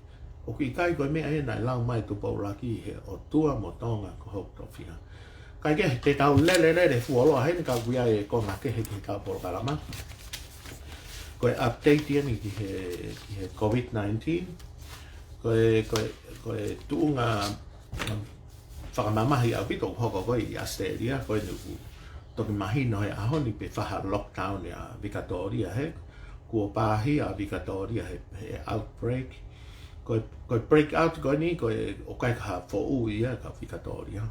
ʻOku ʻikai ko e meʻa ē naʻe lau mai Tupoulaki he ʻOtua mo Tonga ko hoku tofiʻa. Kae kehe, te tau lele lele fuoloa heni ka ʻoku ʻi ai e konga kehe ki heʻetau polokalama. Ko e update eni ki he, ki he COVID nineteen. Ko e, ko e, ko e tuʻunga, um, fakamamahi ʻaupito ʻoku hoko ko ē ʻi ʻAositelēlia, ko eni ʻoku toki mahino he ʻaho ni pe fai ha lockdown ʻa Vikatōlia he kuo pāhia ʻa Vikatōlia he, he outbreak. Ko e, ko e breakout ko eni, ko e ʻoku ʻikai ko ha foʻui ia kia Vikatōlia.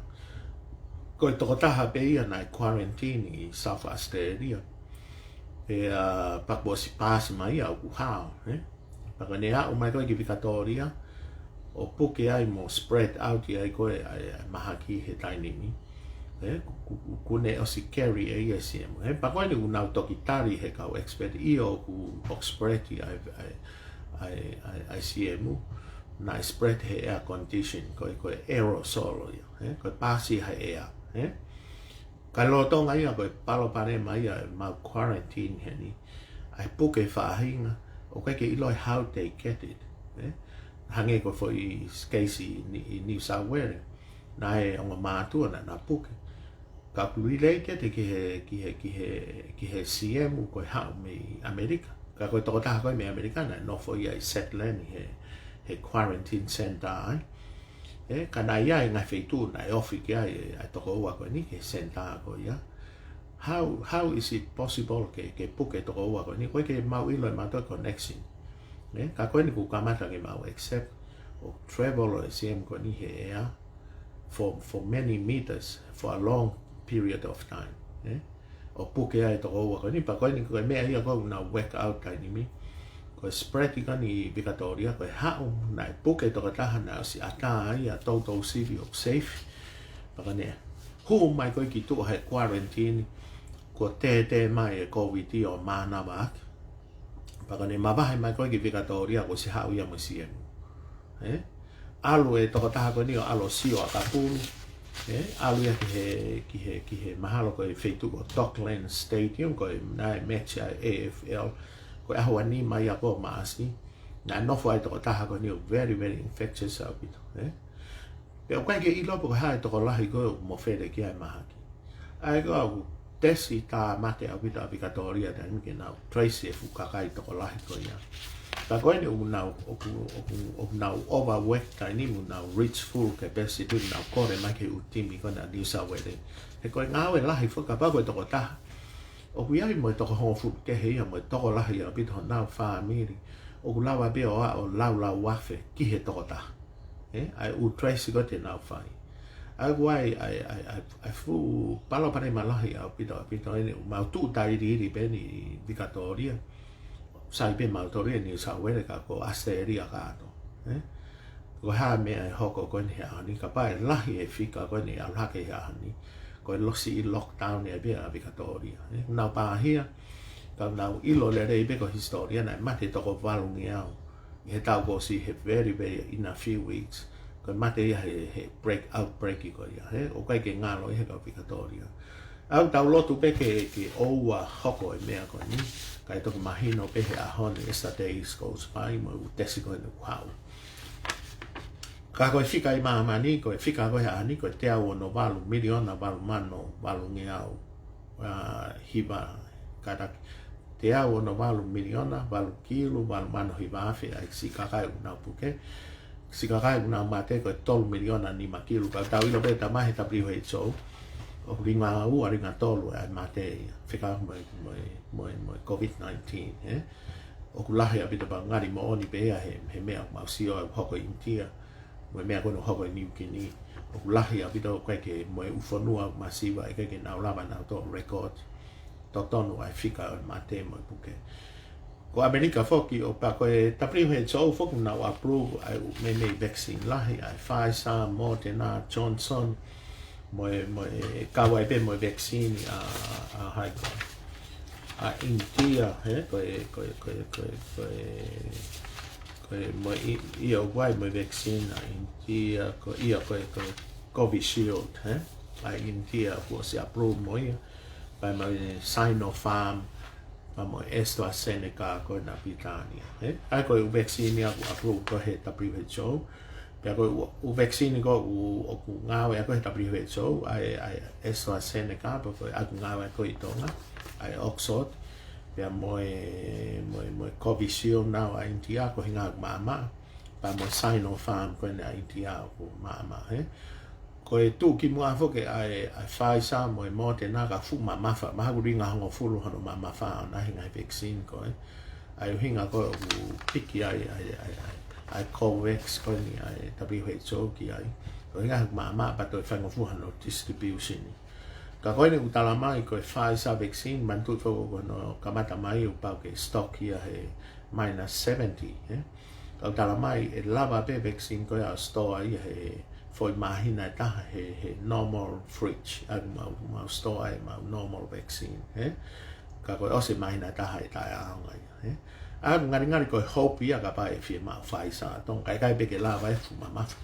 Ko e tokotaha pē ia naʻe quarantine ʻi South Australia. Pea, ā, pea kuo ʻosi paasi mai ia ʻoku hao, ē? Pea ko ʻene aʻu mai ko ē ki Vikatōlia, ʻo puke ai mo spread out ai ko ē ʻa e, ʻa e mahaki he taimi ni. Ē, ku, ku, ku, kuo ne ʻosi carry ʻe ia e siemu. Ē, pea ko eni ʻoku nau toki tali he kau expert ʻio ʻoku, ʻoku spread ʻi ai, ʻa e, ʻa e, ʻa e, ʻa e siemu. Naʻe spread he air condition, ko e, ko e aerosol ia. Ē, ko e paasi he ʻea. Ē? Ka lolotonga ia ko e palopalema ia ʻemau quarantine heni. ʻA e puke faʻahinga, ʻoku ʻikai ke ʻiloa how they get it. Ē? Hangē ko e foʻi case ʻi, ʻi New South Wales. Naʻe ongo mātuʻa naʻa na puke. Ka ʻoku related ki he, ki he, ki he, ki he siemu ko ē haʻu mei ʻAmelika. Ka ko e tokotaha ko ē mei ʻAmelika naʻe nofo ia ʻi Zetland he, he quarantine center ai. Ē, ka naʻe ʻi ai e ngaahi feituʻu naʻe ofi ki ai ʻa e tokoua ko eni ki he center ko ia. How, how is it possible ke, ke puke tokoua ko eni? ʻOku ʻikai ke mau ʻilo ʻe mautolu e connection. Ē, ka ko eni kuo kamata ke mau accept ʻoku travel ʻa e siemu ko eni he ʻea for, for many meters, for a long period of time. Ē? ʻO puke ai tokoua ko eni, pea ko eni ko e meʻa ia ʻoku nau work out taimi ni. Ko e spread ko eni ʻi Vikatōlia, ko e haʻu naʻe puke tokotaha naʻe ʻosi ʻatā ai ʻa e toutou sivi ʻoku safe. Pea ko ʻene hū mai ko ē ki tuʻa he quarantine, kuo tētē mai e COVID ʻo mānava ʻaki. Pea ko ʻene mavahe mai ko ē ki Vikatōlia kuo ʻosi haʻu ia mo e siemu. Ē? ʻAlu e tokotaha ko eni ʻo ʻalu ʻo sio ʻakapulu. Ē? ʻAlu ia ki he, ki he, ki he mahalo ko e feituʻu ko Docklands Stadium, ko e naʻe match ai AFL. Ko e ʻaho ʻe nima ia ʻo Maʻasi. Naʻe nofo ai tokotaha ko eni ʻo very, very infectious ʻaupito. Ē? Pea ʻoku ʻikai ke ʻilo pe ko e hā e tokolahi ko ē ʻoku mofele ki ai e mahaki. ʻA ia ko ʻeku tesi tāmate ʻaupito ʻa Vikatōlia taimi ke nau trace e fuʻu kakai tokolahi ko ia. Ka ko eni ʻoku nau, ʻoku, ʻoku, ʻoku nau overwork taimi ni, ʻoku nau reach full capacity, ʻoku nau kole mai ki he ʻū timi ko ena New South Wales. He ko e ngāue lahi foki kapau ko e tokotaha ʻoku ʻi ai mo e toko hongofulu kehe ia mo e tokolahi ʻaupito honau fāmili. ʻOku lava pē ʻo aʻu ʻo laulau afe ki he tokotaha. Ē, ʻa e ʻū trace ko ē te nau fai. ʻA ia ʻoku ʻi ai, ʻa e, ʻa e, ʻa e, ʻa e fuʻu palopalema lahi ʻaupito, ʻaupito eni, ʻoku mau tuʻu tailiili pē eni ʻi Vikatōlia. Sai pē mautolu ʻi New South Wales ka ko ʻAositelēlia kātoa. Ē? Ko e hā e meʻa ʻe hoko ko eni he ʻaho ni, kapau ʻe lahi e fika ko eni ʻalu hake he ʻaho ni. Ko e ʻosi lockdown ia pē ʻa Vikatōlia. Ē? Nau pāhia, ka nau ʻilo lelei pē ko e hisitōlia naʻe mate toko valungeau ʻi he taʻu kuo ʻosi he very, very in a few weeks. Ko e mate ia he, he break, outbreak ko ia, ē? ʻOku ʻikai ke ngalo ia he kau Vikatōlia. ʻOku tau lotu pē ke, ke ʻoua hoko e meʻa ko eni. Kae toki mahino pē he ʻaho ni as the days goes by, mo e ʻū tesi ko eni ʻoku haʻu. Ka ko e fika ʻi māmani, ko e fika ko ē he ʻaho ni, ko e teau ono valu miliona valu mano valungeau, ā, hiva kātaki. Teau ono valu miliona, valu kilu, valu mano hiva afe, ʻa e siʻi kakai ʻoku nau puke. Siʻi kakai ʻoku nau mate ko e tolu miliona nima kilu, ka tau ʻilo pē tamai he W H O. ʻOku linga ua, linga tolu ʻa e mate ia. Fekauʻaki mo e, mo e, mo e, mo e COVID nineteen, ē? ʻOku lahi ʻaupito pea ngali moʻoni pē ia he, he meʻa ʻoku mau sio ʻoku hoko ʻi ʻInitia. Mo e meʻa ko ena ʻoku hoko ʻi Niu Kini. ʻOku lahi ʻaupito ʻoku ʻikai ke mo e ʻū fonua masiva ʻikai ke nau lava nautolu ʻo record totonu ʻa e fika ʻo e mate mo e puke. Ko ʻAmelika foki ʻo pea ko e W H O foki nau approve ʻa e ʻū meimei vaccine lahi, ʻa e Pfizer, Moderna, Johnson, mo e, mo e kau ai pē mo e vaccine ʻa, ʻa hai ko ē. ʻA ʻInitia, ē, ko e, ko e, ko e, ko e, ko e, ko e mo e ʻi, ʻio ʻoku ʻi ai mo e vaccine ʻa ʻInitia, ko ia ko e, ko e Covishield, ē, ʻa ʻInitia kuo ʻosi approve mo ia, pea mo e Sinopharm, pea mo e AstraZeneca ko ena ʻa Pilitānia, ē? ʻA ia ko e ʻū vaccine ia ʻoku approve ko ē he W H O. Pea ko e ʻū, ʻū vaccine ko ē ʻoku, ʻoku ngāueʻaki ko ē he W H O, ʻa e, ʻa e AstraZeneca, pea ko e ʻoku ngāueʻaki ko ē ʻi Tonga, ʻa e Oxford, pea mo e, mo e, mo e Covishield ʻa ʻInitia, ko e ʻuhinga ʻoku maʻamaʻa, pea mo e Sinopharm ko ena ʻa ʻInitia ʻoku maʻamaʻa, ē? Ko e tuʻu kimuʻa foki ʻa e, ʻa e Pfizer mo e Moderna ka fuʻu mamafa, mahalo ʻoku ʻi he ʻaho hongofulu hono mamafa ʻo e ngaahi vaccine ko ē. ʻA e ʻuhinga ko ē ʻoku piki ai, ʻa e, ʻa e, ʻa e, ʻa e COVAX ko eni ʻa e W H O ki ai. Ko e ʻuhinga ʻoku maʻamaʻa pea toe faingofua hono distribution. Ka ko eni ʻoku tala mai ko e Pfizer vaccine, manatuʻi foki ko hono kamata mai ʻoku pau ke stock ia he minus seventy, ē? Ka ʻoku tala mai ʻe lava pē vaccine ko ia ʻo store ia he foʻi māhina ʻe taha he, he normal fridge, ʻa ʻemau, mau store ai ʻemau normal vaccine, ē? Ka ko e ʻosi māhina ʻe taha ʻe taʻeʻaonga ia, ē? ʻA ia ʻoku ngalingali ko e hope ia kapau ʻe fiemaʻu Pfizer ʻa Tonga, ka ʻikai pē ke lava ʻe fuʻu mamafa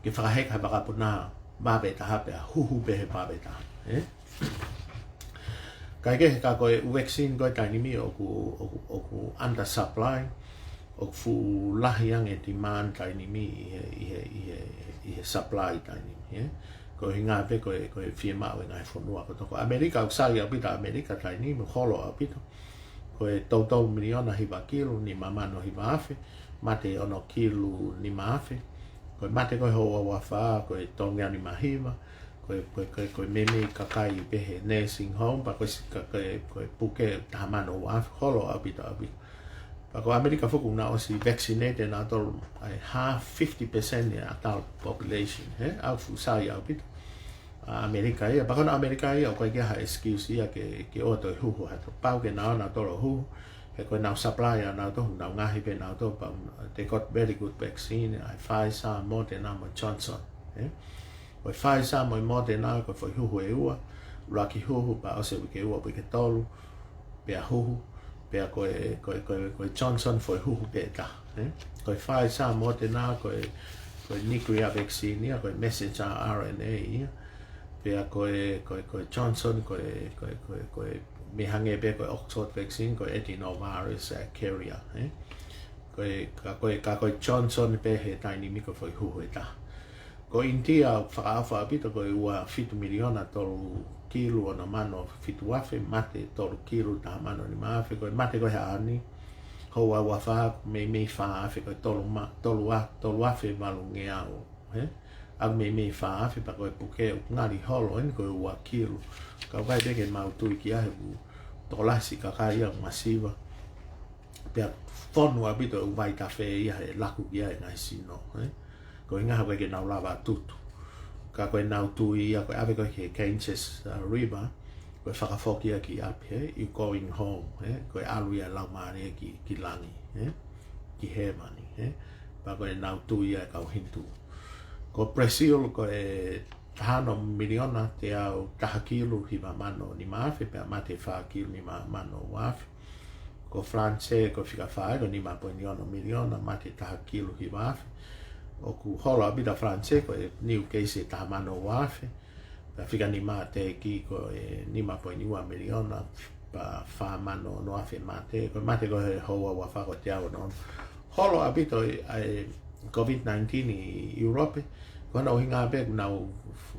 ke fakaheka he vakapuna vave ʻe taha pea huhu pē he vave ʻe taha, ē? Kae kehe ka ko e ʻū vaccine ko ē he taimi ni ʻoku, ʻoku, ʻoku under supply, ʻoku fuʻu lahi ange demand he taimi ni ʻi he, ʻi he, ʻi he, ʻi he supply he taimi ni, ē? Ko e ʻuhinga pē ko e, ko e fiemaʻu ʻe he ngaahi fonua kotoa. Ko ʻAmelika ʻoku sai ʻaupito ʻa ʻAmelika he taimi ni, holo ʻaupito. Ko e toutou miliona hiva kilu, nima mano hiva afe, mate ono kilu nima afe. Ko e mate ko ē houa ua fā, ko e tolungeau nima hiva, ko e, ko e, ko e, ko e meimei kakai pē he nursing home, pea ko e si-, ka, ko e, ko e puke taha mano ua afe, holo ʻaupito, ʻaupito. Pea ko ʻAmelika foki ʻoku nau ʻosi vaccinate nautolu ʻa e half, fifty percent ʻa e adult population, ē? ʻA ia ʻoku fuʻu sai ʻaupito ʻa ʻAmelika ia, pea ko hono ʻAmelika ia, ʻoku ʻikai ke ʻi ai ha excuse ia ke, ke ʻoua toe huhu ha taha. Pau ke nau ō nautolu ʻo huhu, he ko ʻenau supply ʻanautolu, nau ngaohi pē nautolu, pea they got very good vaccine, ʻa e Pfizer, Moderna mo e Johnson, ē? Ko e Pfizer mo e Moderna, ko e foʻi huhu ʻe ua, ʻuluaki huhu, pea ʻosi e uike ʻe ua, uike ʻe tolu, pea huhu, pea ko e, ko e, ko e, ko e Johnson foʻi huhu pē ʻe taha, ē? Ko e Pfizer, Moderna, ko e, ko e nuclear vaccine ia, ko e messenger R N A ia, pea ko e, ko e, ko e Johnson, ko e, ko e, ko e, ko e meimei hangē pē ko e Oxford vaccine, ko e adenovirus, ē, carrier, ē? Ko e, ka ko e, ka ko e Johnson pē he taimi ni ko e foʻi huhu ʻe taha. Ko ʻInitia ʻoku fakaʻofa ʻaupito, ko e ua fitu miliona tolu kilu ono mano fitu afe, mate tolu kilu taha mano nima afe, ko e mate ko ē he ʻaho ni, houa ua fā, meimei fā afe, ko e tolu ma-, tolu a-, tolu afe valungeau, ē? ʻA ia meimei fā afe, pea ko e puke ʻoku ngali holo eni ko e ua kilu. Ka ʻoku ʻikai pē ke mau tui ki ai he ʻoku tokolahi siʻi kakai ia ʻoku masiva. Pea fonu ʻaupito e ʻū vaitafe ia he laku ki ai e ngaahi sino, ē? Ko e ʻuhinga he ʻoku ʻikai ke nau lava ʻo tutu. Ka ko ʻenau tui ia ko e ʻave ko ē ki he Ganges, uh, River, ko e fakafoki ia ki ʻapi, ē? You going home, ē? Ko e ʻalu ia e laumālie ki, ki langi, ē? Ki hēvani, ē? Pea ko ʻenau tui ia e kau Hinitū. Ko Brazil ko e taha ono miliona teau taha kilu hiva mano nima afe, pea mate fā kilu nima mano ua afe. Ko Falanisē ko e fika fā, ko e nima poini ono miliona, mate taha kilu hiva afe. ʻOku holo ʻaupito ʻa Falanisē, ko e new case ʻe taha mano ua afe. Pea fika nima ʻa Tēkī ko e nima poini ua miliona, pea fā mano ono afe mate. Ko e mate ko ē he houa ua fā ko e teau ono ono. Holo ʻaupito ʻa e COVID nineteen ʻi ʻIulope. Ko hono ʻuhinga pē ʻoku nau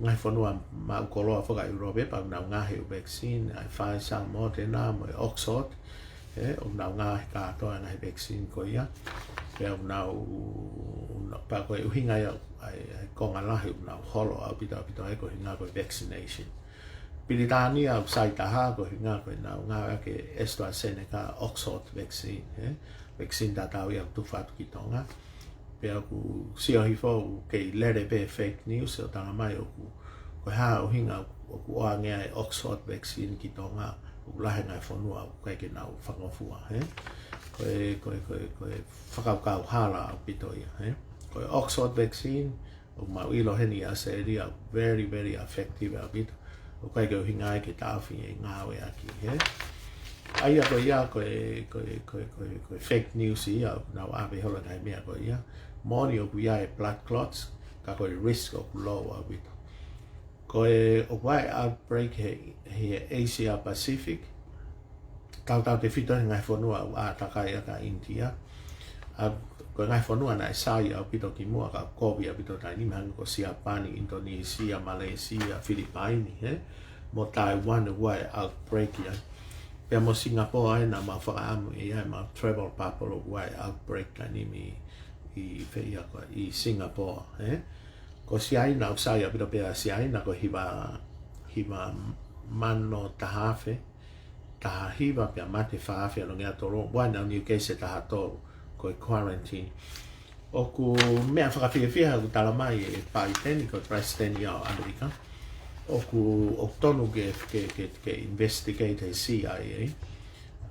ngaahi fonua maʻu koloa foki ʻa ʻIulope, pea ʻoku nau ngaohi e ʻū vaccine, ʻa e Pfizer, Moderna, mo e Oxford, ē, ʻoku nau ngaohi kātoa e ngaahi vaccine ko ia. Pea ʻoku nau, pea ko e ʻuhinga ia, ʻa e, ʻa e konga lahi ʻoku nau holo ʻaupito, ʻaupito ai ko e ʻuhinga ko e vaccination. Pilitānia ʻoku sai taha ko e ʻuhinga ko ʻenau ngāueʻaki e AstraZeneca Oxford vaccine, ē? Vaccine tatau ia ʻoku tufa atu ki Tonga. Pea ʻoku sio hifo ʻoku kei lele pē fake news ʻo tala mai ʻoku, ko e hā e ʻuhinga ʻoku ʻoange ai e Oxford vaccine ki Tonga, ʻoku lahi e ngaahi fonua ʻoku ʻikai ke nau fakangofua, ē? Ko e, ko e, ko e, ko e fakakaukau hala ʻaupito ia, ē? Ko e Oxford vaccine, ʻoku mau ʻilo heni ʻi ʻAositelēlia, very, very effective ʻaupito. ʻOku ʻikai ke ʻuhinga ia ke taʻofi e ngāueʻaki, ē? ʻA ia ko ia ko e, ko e, ko e, ko e, ko e fake news ia, ʻoku nau ʻave holo e ngaahi meʻa ko ia. Moʻoni ʻoku ʻi ai e blood clots, ka ko e risk ʻoku low ʻaupito. Ko e ʻoku ʻi ai e outbreak he, he Asia Pacific, tautautefito he ngaahi fonua ʻoku ʻātakai ʻaki ʻa ʻInitia. ʻA, ko e ngaahi fonua naʻe sai ʻaupito kimuʻa ka kovi ʻaupito taimi ni, hangē ko Siapani, ʻInitonisia, Malēsia, Filipaini, ē? Mo Taiwan ʻoku ʻi ai e outbreak ia. Pea mo Singapore ʻa ia naʻa mau fakaʻamu ʻe ʻi ai ʻemau travel bubble ʻoku ʻi ai e outbreak taimi ni ʻi fē ia ko ē, ʻi Singapore, ē? Ko Siaina ʻoku sai ʻaupito pē ʻa Siaina ko e hiva, hiva mano taha afe, taha hiva pea mate fā afe ʻa e nongeau tolu, ʻoku ʻi ai ʻenau new case ʻe taha tolu, ko e quarantine. ʻOku meʻa fakafiefia ʻoku talamai ʻe Paiteni, ko e palesiteni ia ʻo ʻAmelika. ʻOku, ʻoku tonu ke, ke, ke, ke investigate he C I A ʻa e,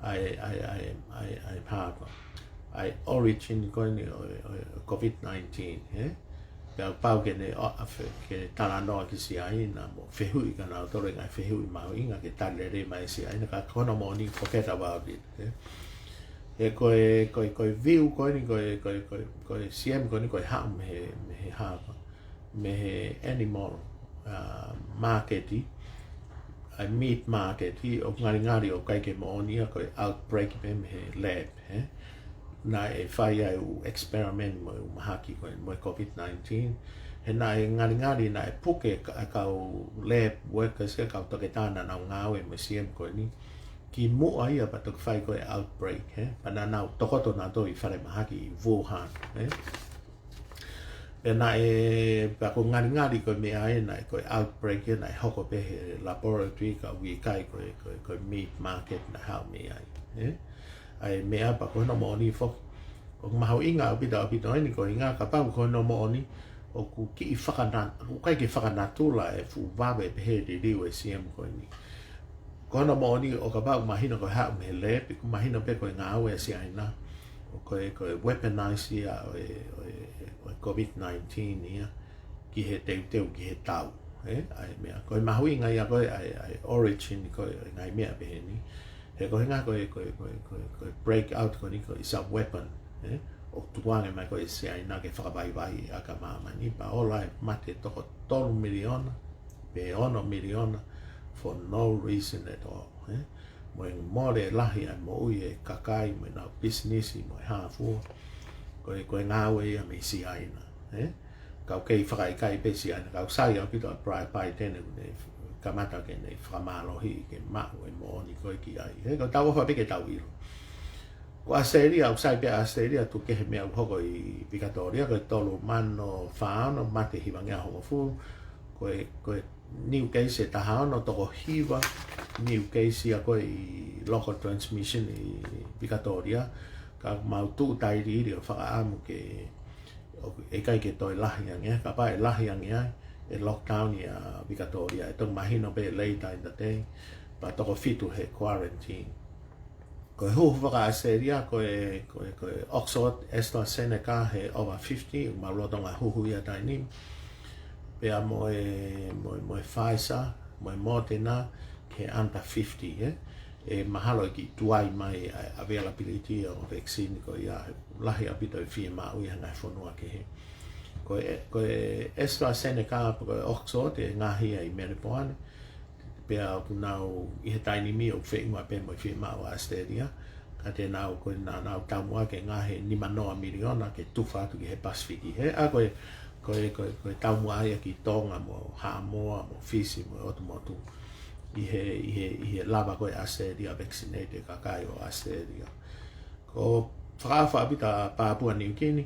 ʻa e, ʻa e, ʻa e, ʻa e, ʻa e pāpa. ʻA e origin ko eni ʻo, ʻo, ʻo COVID nineteen, ē? Pea pau ke ne ʻofa ke talanoa ki Siaina mo fehuʻi kia nautolu e ngaahi fehuʻi mahuʻinga ke tali lelei mai Siaina, ka ko hono moʻoni, forget about it, ē? He ko e, ko e, ko e view ko eni, ko e, ko e, ko e, ko e C M ko eni ko e haʻu mei he, mei he hapa, mei he animal, uh, market, ʻa e meat market, ʻoku ngalingali ʻoku ʻikai ke moʻoni ia, ko e outbreak pē mei he lab, ē? Naʻe fai ai e ʻū experiment mo e ʻū mahaki ko ē mo e COVID nineteen. He naʻe ngalingali naʻe puke ka-, kau lab workers, ʻa e kau toketā naʻa nau ngāue mo e C M ko eni, kimuʻa ia pea toki fai ko ē outbreak, ē? Pea naʻa nau tokoto nautolu ʻi falemahaki ʻi Wuhan, ē? Pea naʻe, pea ʻoku ngalingali ko e meʻa ē naʻe ko e outbreak ia naʻe hoko pē he laboratory ka ʻoku ʻikai ko e, ko e, ko e meat market naʻe haʻu mei ai, ē? ʻA e meʻa pea ko hono moʻoni foki, ʻoku mahuʻinga ʻaupito, ʻaupito eni ko e ʻuhinga kapau ko hono moʻoni, ʻoku kiʻi fakana-, ʻoku ʻikai ke fakanatula e fuʻu vave pehē liliu e C M ko eni. Ko hono moʻoni ʻo kapau mahino ko e haʻu mei he lab, ʻoku mahino pē ko e ngāue ʻa Siaina ʻo ko e, ko e weaponize ia ʻo e, ʻo e, ʻo e COVID nineteen ia ki he teuteu ki he tau, ē? ʻA e meʻa, ko e mahuʻinga ia ko ē ʻa e, ʻa e origin ko ē ʻo e ngaahi meʻa pehē ni. He ko e ʻuhinga ko e, ko e, ko e, ko e, ko e breakout ko eni ko e is a weapon, ē? ʻOku tukuange mai ko ē ʻe Siaina ke fakavaivaiʻi ʻa e aka māmani, pea ola e mate toko tolu miliona pe ono miliona for no reason at all, ē? Mo e mole lahi ʻa e moʻui e kakai mo ʻenau pisinisi mo e hā fua. Ko e, ko e ngāue ia mei Siaina, ē? Ka ʻoku kei fakaʻikaiʻi pē Siaina, ka ʻoku sai ʻaupito ʻa Bri-, Biden ʻoku ne kamata ke ne fakamālohiʻi ke maʻu e moʻoni ko ē ki ai. He ko e tau ʻofa pē ke tau ʻilo. Ko ʻAositelēlia, ʻoku sai pē ʻa ʻAositelēlia, tuku kehe e meʻa ʻoku hoko ʻi Vikatōlia, ko e tolu mano fā ono, mate hivangeau hongofulu, ko e, ko e new case ʻe taha ono, toko hiva new case ia ko ē ʻi local transmission ʻi Vikatōlia, ka mau tuʻu tailiili ʻo fakaʻamu ke, ʻoku ʻikai ke toe lahi ange, kapau ʻe lahi ange ai, ʻe lockdown ia Vikatōlia, ʻe toki mahino pē later in the day, pea toko fitu he quarantine. Ko e huhu faka-ʻAositelēlia, ko e, ko e, ko e Oxford AstraZeneca he over fifty, ʻoku mau lolotonga huhu ia he taimi ni. Pea mo e, mo e, mo e Pfizer, mo e Moderna, he under fifty, ē? ʻE mahalo ʻe kiʻi tuai mai ʻa e availability ʻo e vaccine ko ia, he lahi ʻaupito e fiemaʻu ia he ngaahi fonua kehe. Ko e, ko e AstraZeneca, ko e Oxford, ʻe ngaohi ia ʻi Melbourne, pea ʻoku nau ʻi he taimi ni ʻoku feʻunga pē mo e fiemaʻu ʻa ʻAositelēlia, ka te nau, ko ʻenau, nau taumuʻa ke ngaohi e nima noa miliona ke tufa atu ki he Pasifiki. He ʻa ko e, ko e, ko e, ko e taumuʻa ia ki Tonga mo Haʻamoa mo Fisi mo e ʻotu motu ʻi he, ʻi he, ʻi he lava ko ē ʻa ʻAositelēlia vaccinate e kakai ʻo ʻAositelēlia. Ko e fakaʻofa ʻaupito ʻa Papua New Guinea,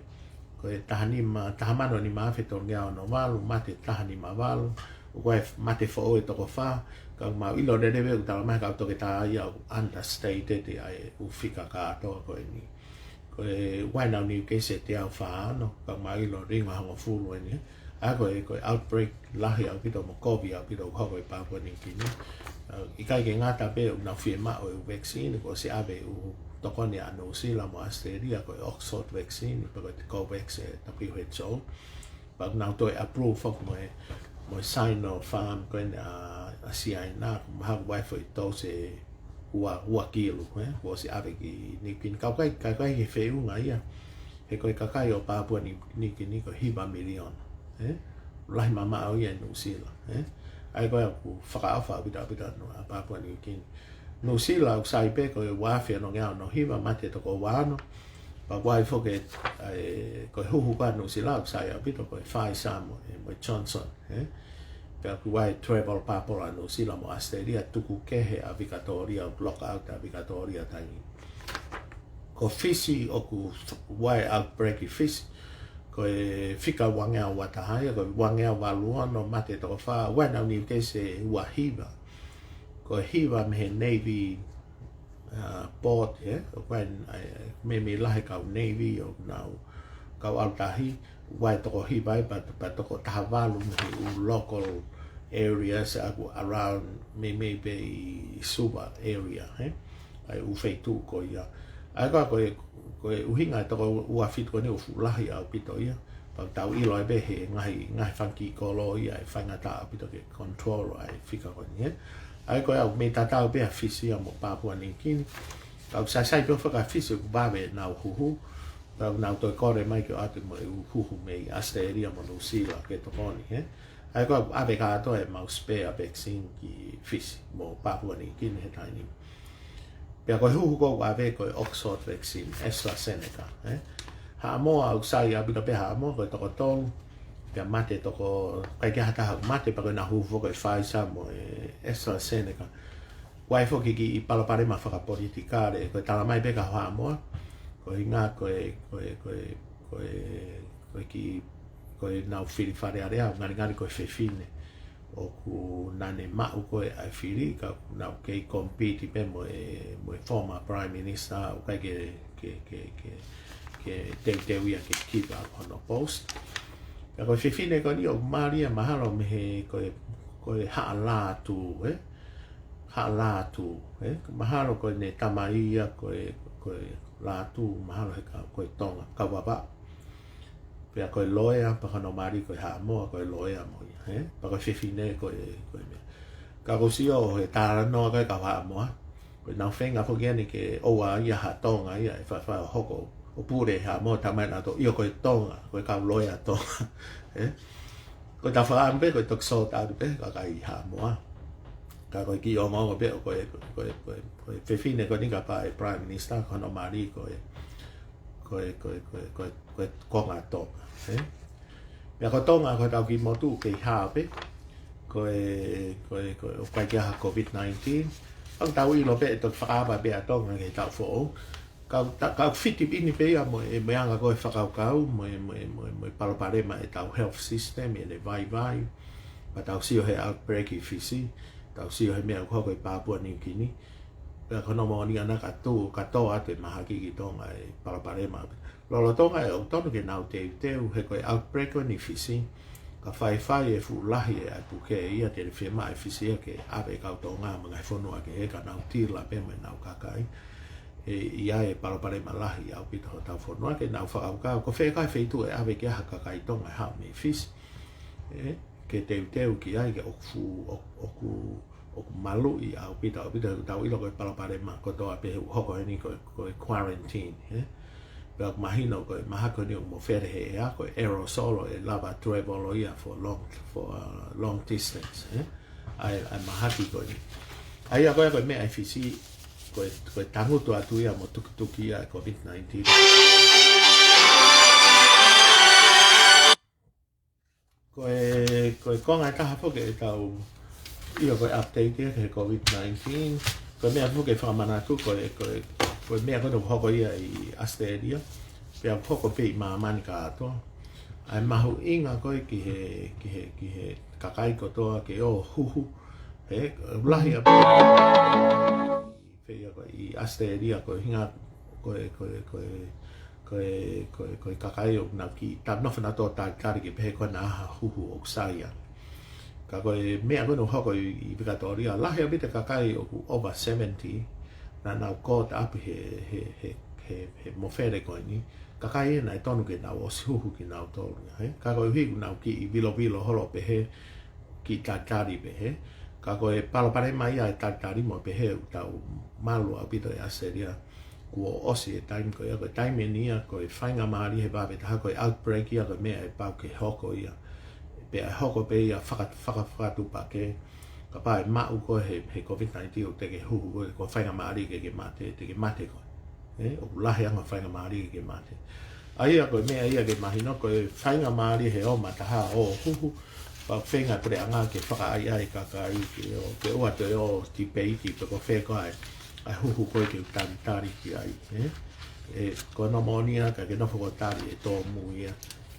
ko e taha nima, taha mano nima afe tolungeau ono valu, mate taha nima valu, ʻoku ʻi ai e mate foʻou ʻe toko fā, ka ʻoku mau ʻilo lelei ʻoku talamai ʻe he kau toketā ia ʻoku understated ʻa e ʻū fika kātoa ko eni. Ko e ʻoku ʻi ai ʻenau new case ʻe teau fā ono, ka ʻoku mau ʻilo liunga hongofulu eni. ʻA ko e, ko e outbreak lahi ʻaupito mo kovi ʻaupito ʻoku hoko ʻi Papua New Guinea. ʻA, ʻikai ke ngata pē ʻoku nau fiemaʻu e ʻū vaccine, kuo ʻosi ʻave e ʻū tokoni ʻa Nuʻusila mo ʻAositelēlia, ko e Oxford vaccine, pe ko e COVAX ʻa e W H O. Pea ʻoku nau toe approve foki mo e, mo e Sinopharm ko eni ʻa, ʻa Siaina, mahalo ʻoku ʻi ai e foʻi dose ʻe ua, ua kilu, ē, kuo ʻosi ʻave ki New Guinea. Ka ʻoku ʻikai, ka ʻoku ʻikai ke feʻunga ia. He ko e kakai ʻo Papua New, New Guinea ko e hiva miliona, ē? Lahi mamaʻo ia ʻi Nuʻusila, ē? ʻA ia ko e ʻoku fakaʻofa ʻaupito, ʻaupito ʻa Papua New Guinea. Nuʻusila ʻoku sai pē ko e ua afe ono ngeau ono hiva, mate toko ua ono. Pea ʻoku ʻi ai foki e, ko e huhu ko ē ʻa Nuʻusila ʻoku sai ʻaupito ko e Pfizer mo e, mo e Johnson, ē? Pea ʻoku ʻi ai e travel bubble ʻa Nuʻusila mo ʻAositelēlia, tuku kehe ʻa Vikatōlia, ʻoku lock out ʻa Vikatōlia he taimi ni. Ko Fisi ʻoku ʻi ai e outbreak ʻi Fisi. Ko e fika ua ngeau ua taha ia, ko e ua ngeau valu ono, mate toko fā, ʻi ai ʻenau new case ʻe ua hiva. Ko e hiva mei he Navy, uh, port, ē? ʻOku ʻi ai, ē, meimei lahi e kau Navy, ʻoku nau kau ʻalu tahi, ʻi ai e toko hiva ai, pea, pea toko taha valu mei he ʻū local areas ʻoku around, meimei pē ʻi Suva area, ē? ʻA e ʻū feituʻu ko ia. ʻA ia ko e, ko e ʻuhinga e toko ua fitu ko eni ʻoku fuʻu lahi ʻaupito ia. Pea ʻoku tau ʻilo ai pē he ngaahi, ngaahi fanga kiʻi kolo ia ʻe faingataʻa ʻaupito ke control ʻa e fika ko eni, ē. ʻA ia ko e ʻū meʻa tatau pē ʻa Fisi ia mo Papua New Guinea. Ka ʻoku saisai pē ʻo fakaFisi ʻoku vave ʻenau huhu. Pea ʻoku nau toe kole mai ke ʻoatu mo e ʻū huhu mei ʻAositelēlia mo Nuʻusila ke tokoni, ē. ʻA ia ko e ʻave kātoa ʻemau spare vaccine ki Fisi mo Papua New Guinea he taimi ni. Pea ko e huhu ko ē ʻoku ʻave ko e Oxford vaccine, AstraZeneca, ē. Haʻamoa ʻoku sai ʻaupito pē Haʻamoa, ko e toko tolu, pea mate toko, ʻikai ke ʻi ai ha taha ʻoku mate, pea ko ʻenau huhu ko e Pfizer mo e AstraZeneca. ʻI ai foki e kiʻi palopalema fakapolitikale, ko e tala mai pē ʻe he kau Haʻamoa, ko e ʻuhinga ko e, ko e, ko e, ko e, ko e kiʻi, ko ʻenau fili Fale Alea, ngalingali ko e fefine ʻoku nau maʻu ko ē ʻa e fili, ka ʻoku nau kei compete pē mo e, mo e former Prime Minister, ʻoku ʻikai ke, ke, ke, ke, ke teuteu ia ke keep up hono post. Ka ko e fefine ko eni ʻoku mali ia mahalo mei he, ko e, ko e Haʻa Lātū, ē? Haʻa Lātū, ē? Mahalo ko ʻene tamai ia ko e, ko e Lātū, mahalo he ka, ko e Tonga, kau Vavaʻu. Pea ko e loea, pea ko hono mali ko e Haʻamoa, ko e loea mo ia, ē? Pea ko e fefine ko e, ko e meʻa. Ka ʻoku ou sio he talanoa ko ē ʻa e kau Haʻamoa, ko ʻenau feinga foki eni ke ʻoua ia ha Tonga ia ʻe faʻa, faʻa hoko ʻo pule ʻi Haʻamoa, talamai ʻe nautolu ʻio ko e Tonga, ko e kau loea Tonga, ē? Ko e tau fakaʻamu pē, ko e toki sō talu pē, kakai Haʻamoa. Ka ko e kiʻi ongoongo pē, ko e, ko e, ko e, ko e fefine ko eni kapau ʻe Prime Minister, ko hono mali ko e, ko e, ko e, ko e, ko e, ko e konga Tonga, ē? Pea ko Tonga, ko ʻetau kiʻi motu kei hao pē, ko e, ko e, ko e, ʻoku ʻikai ke ʻi ai ha COVID nineteen. ʻOku tau ʻilo pē, ʻe toki fakaava pē ʻa Tonga ki he taʻu foʻou. Ka, ta, ka fiti pē eni pē ia mo e, mo e anga ko ē fakakaukau, mo e, mo e, mo e, mo e palopalema ʻetau health system, ʻene vaivai. Pea tau sio he outbreak ʻi Fisi, tau sio he meʻa ʻoku hoko ʻi Papua New Guinea. Pea ko hono moʻoni ʻana ka tō, ka tō atu e mahaki ki Tonga e palopalema. Lolotonga ē ʻoku tonu ke nau teuteu, he ko e outbreak ko eni ʻi Fisi, ka faifai e fuʻu lahi e ʻa e puke ia, te ne fiemaʻu ʻe Fisi ia ke ʻave e kau Tonga mo e ngaahi fonua kehe ka nau tila pē mo ʻenau kakai. ʻE ʻi ai e palopalema lahi ʻaupito hotau fonua, ke nau fakakaukau ko fē e feituʻu ʻe ʻave ki ai ha kakai Tonga ʻe haʻu mei Fisi, ē, ke teuteu ki ai, ke ʻoku fuʻu, ʻo-, ʻoku, ʻoku maluʻi ʻaupito, ʻaupito, he ʻoku tau ʻilo ko e palopalema kotoa pē ʻoku hoko heni ko e, ko e quarantine, ē. Pea ʻoku mahino ko e mahaki ko eni ʻoku mofele he ʻea, ko e aerosol ʻe lava travel ia for long, for, uh, long distance, ē. ʻA e, ʻa e mahaki ko eni. ʻA ia ko e, ko e meʻa ʻi Fisi, ko e, ko e tangutu atu ia mo tukituki ia e COVID nineteen. Ko e, ko e konga ʻe taha foki ʻetau, ʻio, ko e update ia ki he COVID nineteen. Ko e meʻa foki ke fakamanatu, ko e, ko e, ko e meʻa ko eni ʻoku hoko ia ʻi ʻAositelēlia. Pea ʻoku hoko pē ʻi māmani kātoa. ʻA e mahuʻinga ko ē ki he, ki he, ki he kakai kotoa ke ō huhu. He, lahi ʻa pē ia ko ē ʻi ʻAositelēlia, ko e ʻuhinga, ko e, ko e, ko e, ko e, ko e, ko e kakai ʻoku nau kiʻi ta-, nofo nautolu ʻo talitali ke pehē ko e hā ha huhu ʻoku sai ai. Ka ko e meʻa ko eni ʻoku hoko ʻi, ʻi Vikatōlia, lahi ʻaupito e kakai ʻoku over seventy, naʻa nau caught up he, he, he, he, he mofele ko eni. Kakai ē naʻe tonu ke nau ʻosi huhu kinautolu ia, ē? Ka koeʻuhi ʻoku nau kiʻi vilovilo holo pehē, kiʻi talitali pehē. Ka ko e palopalema ia e talitali mo pehē ʻoku tau malu ʻaupito ʻi ʻAositelēlia. Kuo ʻosi e taimi ko ia, ko e taimi eni ia, ko e faingamālie he vave taha, ko e outbreak ia, ko e meʻa ʻe pau ke hoko ia. Pea ʻe hoko pē ia faka-, faka-, fakatupakē. Kapau ʻe maʻu koe he, he COVID nineteen ʻoku te ke huhu koe, ko e faingamālie ke ke mate, te ke mate koe. Ē, ʻoku lahi ange faingamālie ke ke mate. ʻA ia ko e meʻa ia ke mahino, ko e faingamālie he ʻo mataha ʻo huhu, pea feinga e puleʻanga ke fakaʻaiʻai e kakai ke ʻo, ke ʻoua toe ʻo tipeiti pe ko fē koā ʻa e huhu ko ē ke talitali ki ai, ē? Ē, ko hono moʻoni ia ka ke nofo ʻo tali e tōmui ia,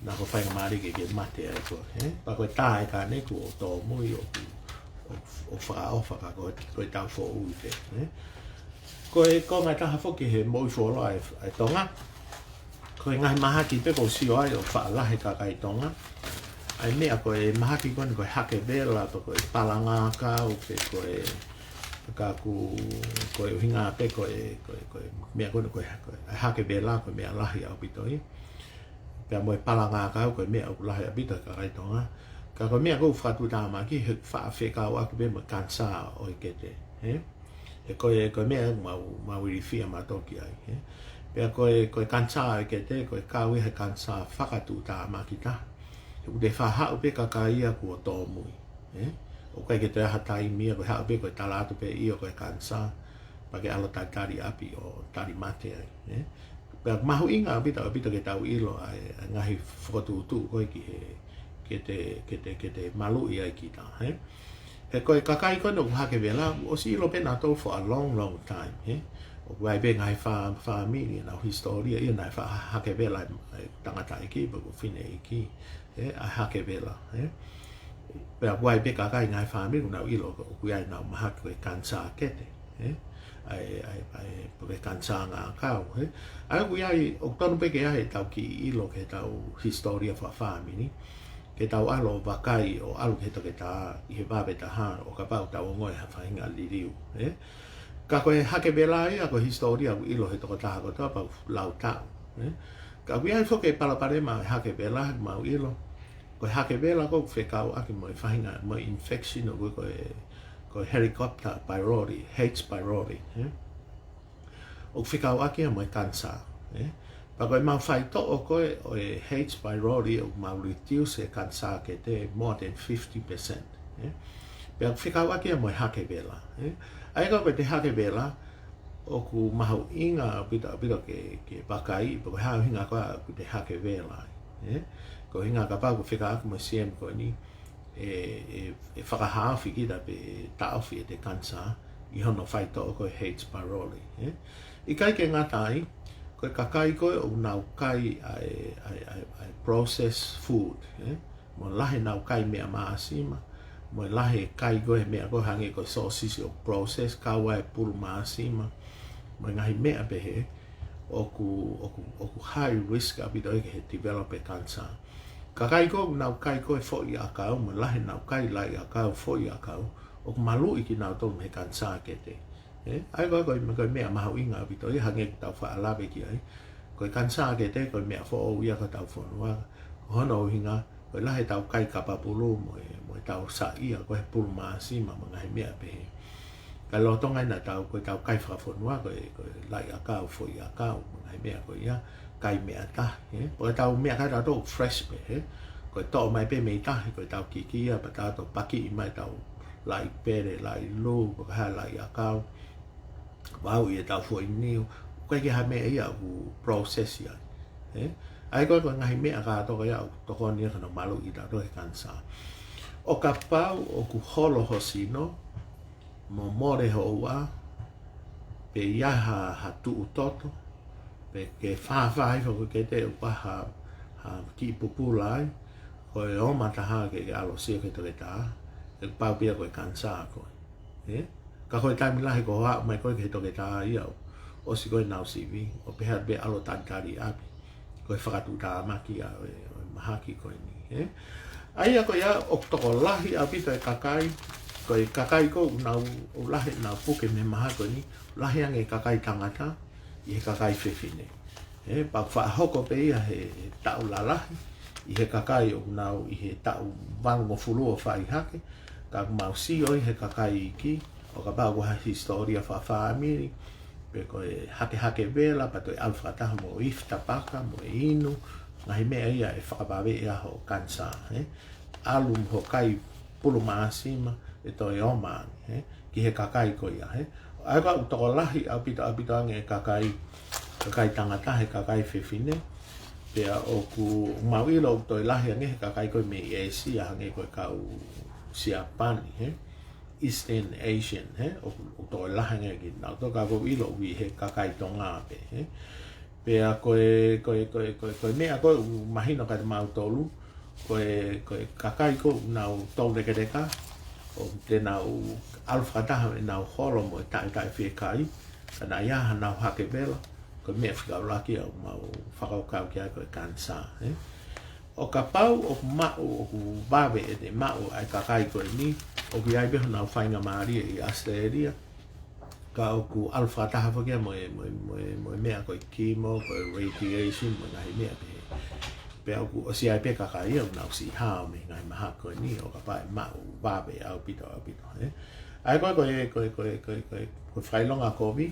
naʻa ko e faingamālie ke ke mate ai koe, ē? Pea ko e tā e kāne kuo tōmui ʻo, ʻo, ʻo fakaʻofa ka ko, ko e tau foʻui pē, ē? Ko e konga ʻe taha foki he moʻui fuoloa ʻa e, ʻa e Tonga. Ko e ngaahi mahaki pē ʻoku ou sio ai ʻoku faʻa lahi he kakai Tonga. ʻA e meʻa ko e mahaki ko eni ko e hake vela, pe ko e palangākau, pe ko e, ka ʻoku, ko e ʻuhinga pē ko e, ko e, ko e meʻa ko eni ko e, ko e hake vela, ko e meʻa lahi ʻaupito ia. Pea mo e palangākau, ko e meʻa ʻoku lahi ʻaupito he kakai Tonga. Ka ko e meʻa ʻoku fakatuʻutāmaki, he faʻa fekauʻaki pē mo e kanisā ʻo e kete, ē? He ko e, ko e meʻa ʻoku mau, mau ilifia mautolu ki ai, ē? Pea ko e, ko e kanisā ʻo e kete, ko e kau ia he kanisā fakatuʻutāmaki taha. He ʻoku te faʻa haʻu pē kakai ia kuo tōmui, ē? ʻOku ʻikai ke toe ʻi ai ha taimi ia, ko e haʻu pē ko e tala atu pē ʻio ko e kanisā, pea ke ʻalu ʻo talitali ʻapi ʻo tali mate ai, ē? Pea mahuʻinga ʻaupito, ʻaupito ke tau ʻilo ʻa e, ʻa e ngaahi fokotuʻutuʻu ko ē ki he, ke te, ke te, ke te maluʻi ai kita, ē? He ko e kakai ko eni ʻoku hake vela, ʻosi ʻilo pē nautolu for a long, long time, ē? ʻOku ʻi ai pē ngaahi fā-, fāmili, ʻenau hisitōlia, ʻio naʻe faʻa hake vela ʻa e tangataʻeiki, pe ko e fineʻeiki, ē? ʻA e hake vela, ē? Pea ʻoku ʻi ai pē kakai ngaahi fāmili, ʻoku nau ʻilo, ʻoku ʻi ai ʻenau mahaki ko e kanisā kete, ē? ʻA e, ʻa e, ʻa e, pe ko e kanisā ngākau, ē? ʻA ia ʻoku ʻi ai, ʻoku tonu pē ke ʻi ai ʻetau kiʻi ʻilo ki heʻetau hisitōlia fakafāmili, ke tau ʻalu ʻo vakai ʻo ʻalu ki he toketā ʻi he vave taha ʻo kapau ʻoku tau ongoʻi ha faʻahinga liliu, ē? Ka ko e hake vela ia ko e hisitōlia ʻoku ʻilo he tokotaha kotoa pea ʻoku lau taʻu, ē? Ka ʻoku ʻi ai foki e palopalema ʻo e hake vela, mau ʻilo. Ko e hake vela ʻoku fekauʻaki mo e faʻahinga, mo e infection ʻoku ui ko e, ko e Helicobacter pylori, H. pylori, ē? ʻOku fekauʻaki ia mo e kanisā, ē? Pea ko e mau faitoʻo ko ē ʻo e H. pylori ʻoku mau reduce e kanisā kete more than fifty percent, ē? Pea ʻoku fekauʻaki ia mo e hake vela, ē? ʻA ia ka ko e te hake vela, ʻoku mahuʻinga ʻaupito, ʻaupito ke, ke vakai, pe ko e hā e ʻuhinga ko ē ʻoku te hake vela ai, ē? Ko e ʻuhinga kapau ʻoku fekauʻaki mo e C M ko eni, ʻe, ʻe, ʻe fakahaofi kita pe ʻe taʻofi ʻete kanisā ʻi hono faitoʻo ko e H. pylori, ē? ʻIkai ke ngata ai, ko e kakai ko ē ʻoku nau kai ʻa e, ʻa e, ʻa e, ʻa e processed food, ē? Mo e lahi ʻenau kai meʻa māsima, mo e lahi e kai ko ē meʻa ko ē hangē ko e sōsisi ʻoku process, kau ai e pulu māsima, mo e ngaahi meʻa pehē, ʻoku, ʻoku, ʻoku high risk ʻaupito ia ke develop e kanisā. Kakai ko ē ʻoku nau kai ko ē foʻi ʻakau, mo e lahi ʻenau kai laʻi ʻakau, foʻi ʻakau, ʻoku maluʻi kinautolu mei he kanisā kete. Ē, ʻa ia ko e, ko e, ko e meʻa mahuʻinga ʻaupito ia hangē ʻoku tau faʻa lave ki ai. Ko e kanisā kete, ko e meʻa foʻou ia ki hotau fonua. Ko hono ʻuhinga, ko e lahi ʻetau kai kapa pulu mo e, mo ʻetau saiʻia ko ē he pulu māsima mo e ngaahi meʻa pehē. Ka lolotonga ʻena ʻetau, ko ʻetau kai fakafonua, ko e, ko e laʻi ʻakau, foʻi ʻakau, mo e ngaahi meʻa ko ia, kai meʻa tahi, ē? Ko ʻetau meʻakai ʻatautolu fresh pē, ē? Ko e toʻo mai pē mei tahi, ko ʻetau kiki ia, pea tau toki pakiʻi mai ʻetau laʻi pele, laʻi lū, pe ko e hā, laʻi ʻakau, vau ʻi heʻetau foʻi niu, ʻoku ʻikai ke ʻi ai ha meʻa ia ʻoku process ai, ē? ʻA ia ko e, ko e ngaahi meʻa kātoa ia ʻoku tokoni ia ki hono maluʻi ʻatautolu he kanisā. ʻO kapau ʻoku holo ho sino, mo mole ho ua, pe ʻi ai ha, ha tuʻu toto, pe ke fāfā hifo ko ē ke te ʻoku ʻi ai ha, ha kiʻi pupula ai, ko e ō mataha ke, ke ʻalu ʻo sio ki he toketā, ʻe pau pē ia ko e kanisā ko ē. Ē? Ka ko e taimi lahi ko hoʻo haʻu mai ko ē ki he toketā ia, ʻosi ko ē ʻenau sivi, ʻo pehē pē ʻalu ʻo talitali ʻapi. Ko e fakatuʻutāmaki ia ʻo e, ʻo e mahaki ko eni, ē? ʻA ia ko ia ʻoku tokolahi ʻaupito e kakai, ko e kakai ko ē ʻoku nau, ʻoku lahi ʻenau puke mei he mahaki ko eni, lahi ange e kakai tangata ʻi he kakai fefine. Ē, pea ʻoku faʻa hoko pē ia he, he taʻu lalahi, ʻi he kakai ʻoku nau ʻi he taʻu valungofulu ʻo fai hake, ka ʻoku mau sio ʻi he kakai iiki, ʻo kapau ʻoku ʻi ai ha hisitōlia fakafāmili, pe ko e hakehake vela, pea toe ʻalu fakataha mo e ifi tapaka, mo e inu, ngaahi meʻa ia ʻe fakavaveʻi ai hoʻo kanisā, ē? ʻAlu mo hoʻo kai pulu māsima, ʻe toe ʻomai, he, ki he kakai ko ia, he. ʻA ia ko ē ʻoku tokolahi ʻaupito, ʻaupito ange e kakai, kakai tangata, he kakai fefine. Pea ʻoku mau ʻilo ʻoku toe lahi ange he kakai ko ē mei ʻĒsia, hangē ko e kau Siapani, he. Eastern Asian, he, ʻoku, ʻoku toe lahi ange kinautolu, ka ʻoku ʻilo ʻoku ʻi he kakai Tonga pē, he. Pea ko e, ko e, ko e, ko e, ko e meʻa ko ē ʻoku mahino kiate kimautolu, ko e, ko e kakai ko ē ʻoku nau toulekeleka, ʻoku te nau ʻalu fakataha ʻenau holo mo e taʻe, taʻe fiekaia, ka naʻe ʻi ai haʻanau hake vela, ko e meʻa fika ʻuluaki ʻoku mau fakakaukau ki ai ko e kanisā, he. ʻO kapau ʻoku maʻu, ʻoku vave ʻete maʻu ʻa e kakai ko eni, ʻoku ʻi ai pē honau faingamālie ʻi ʻAositelēlia, ka ʻoku ʻalu fakataha foki ia mo e, mo e, mo e, mo e meʻa ko e chemo, ko e radiation, mo e ngaahi meʻa pehē. Pea ʻoku ʻosi ʻi ai pē kakai ia ʻoku nau siʻi hao mei he ngaahi mahaki ko eni, ʻo kapau ʻe maʻu vave ʻaupito, ʻaupito, he. ʻA ia ko e, ko e, ko e, ko e, ko e, ko e, ko e fakaʻilonga kovi,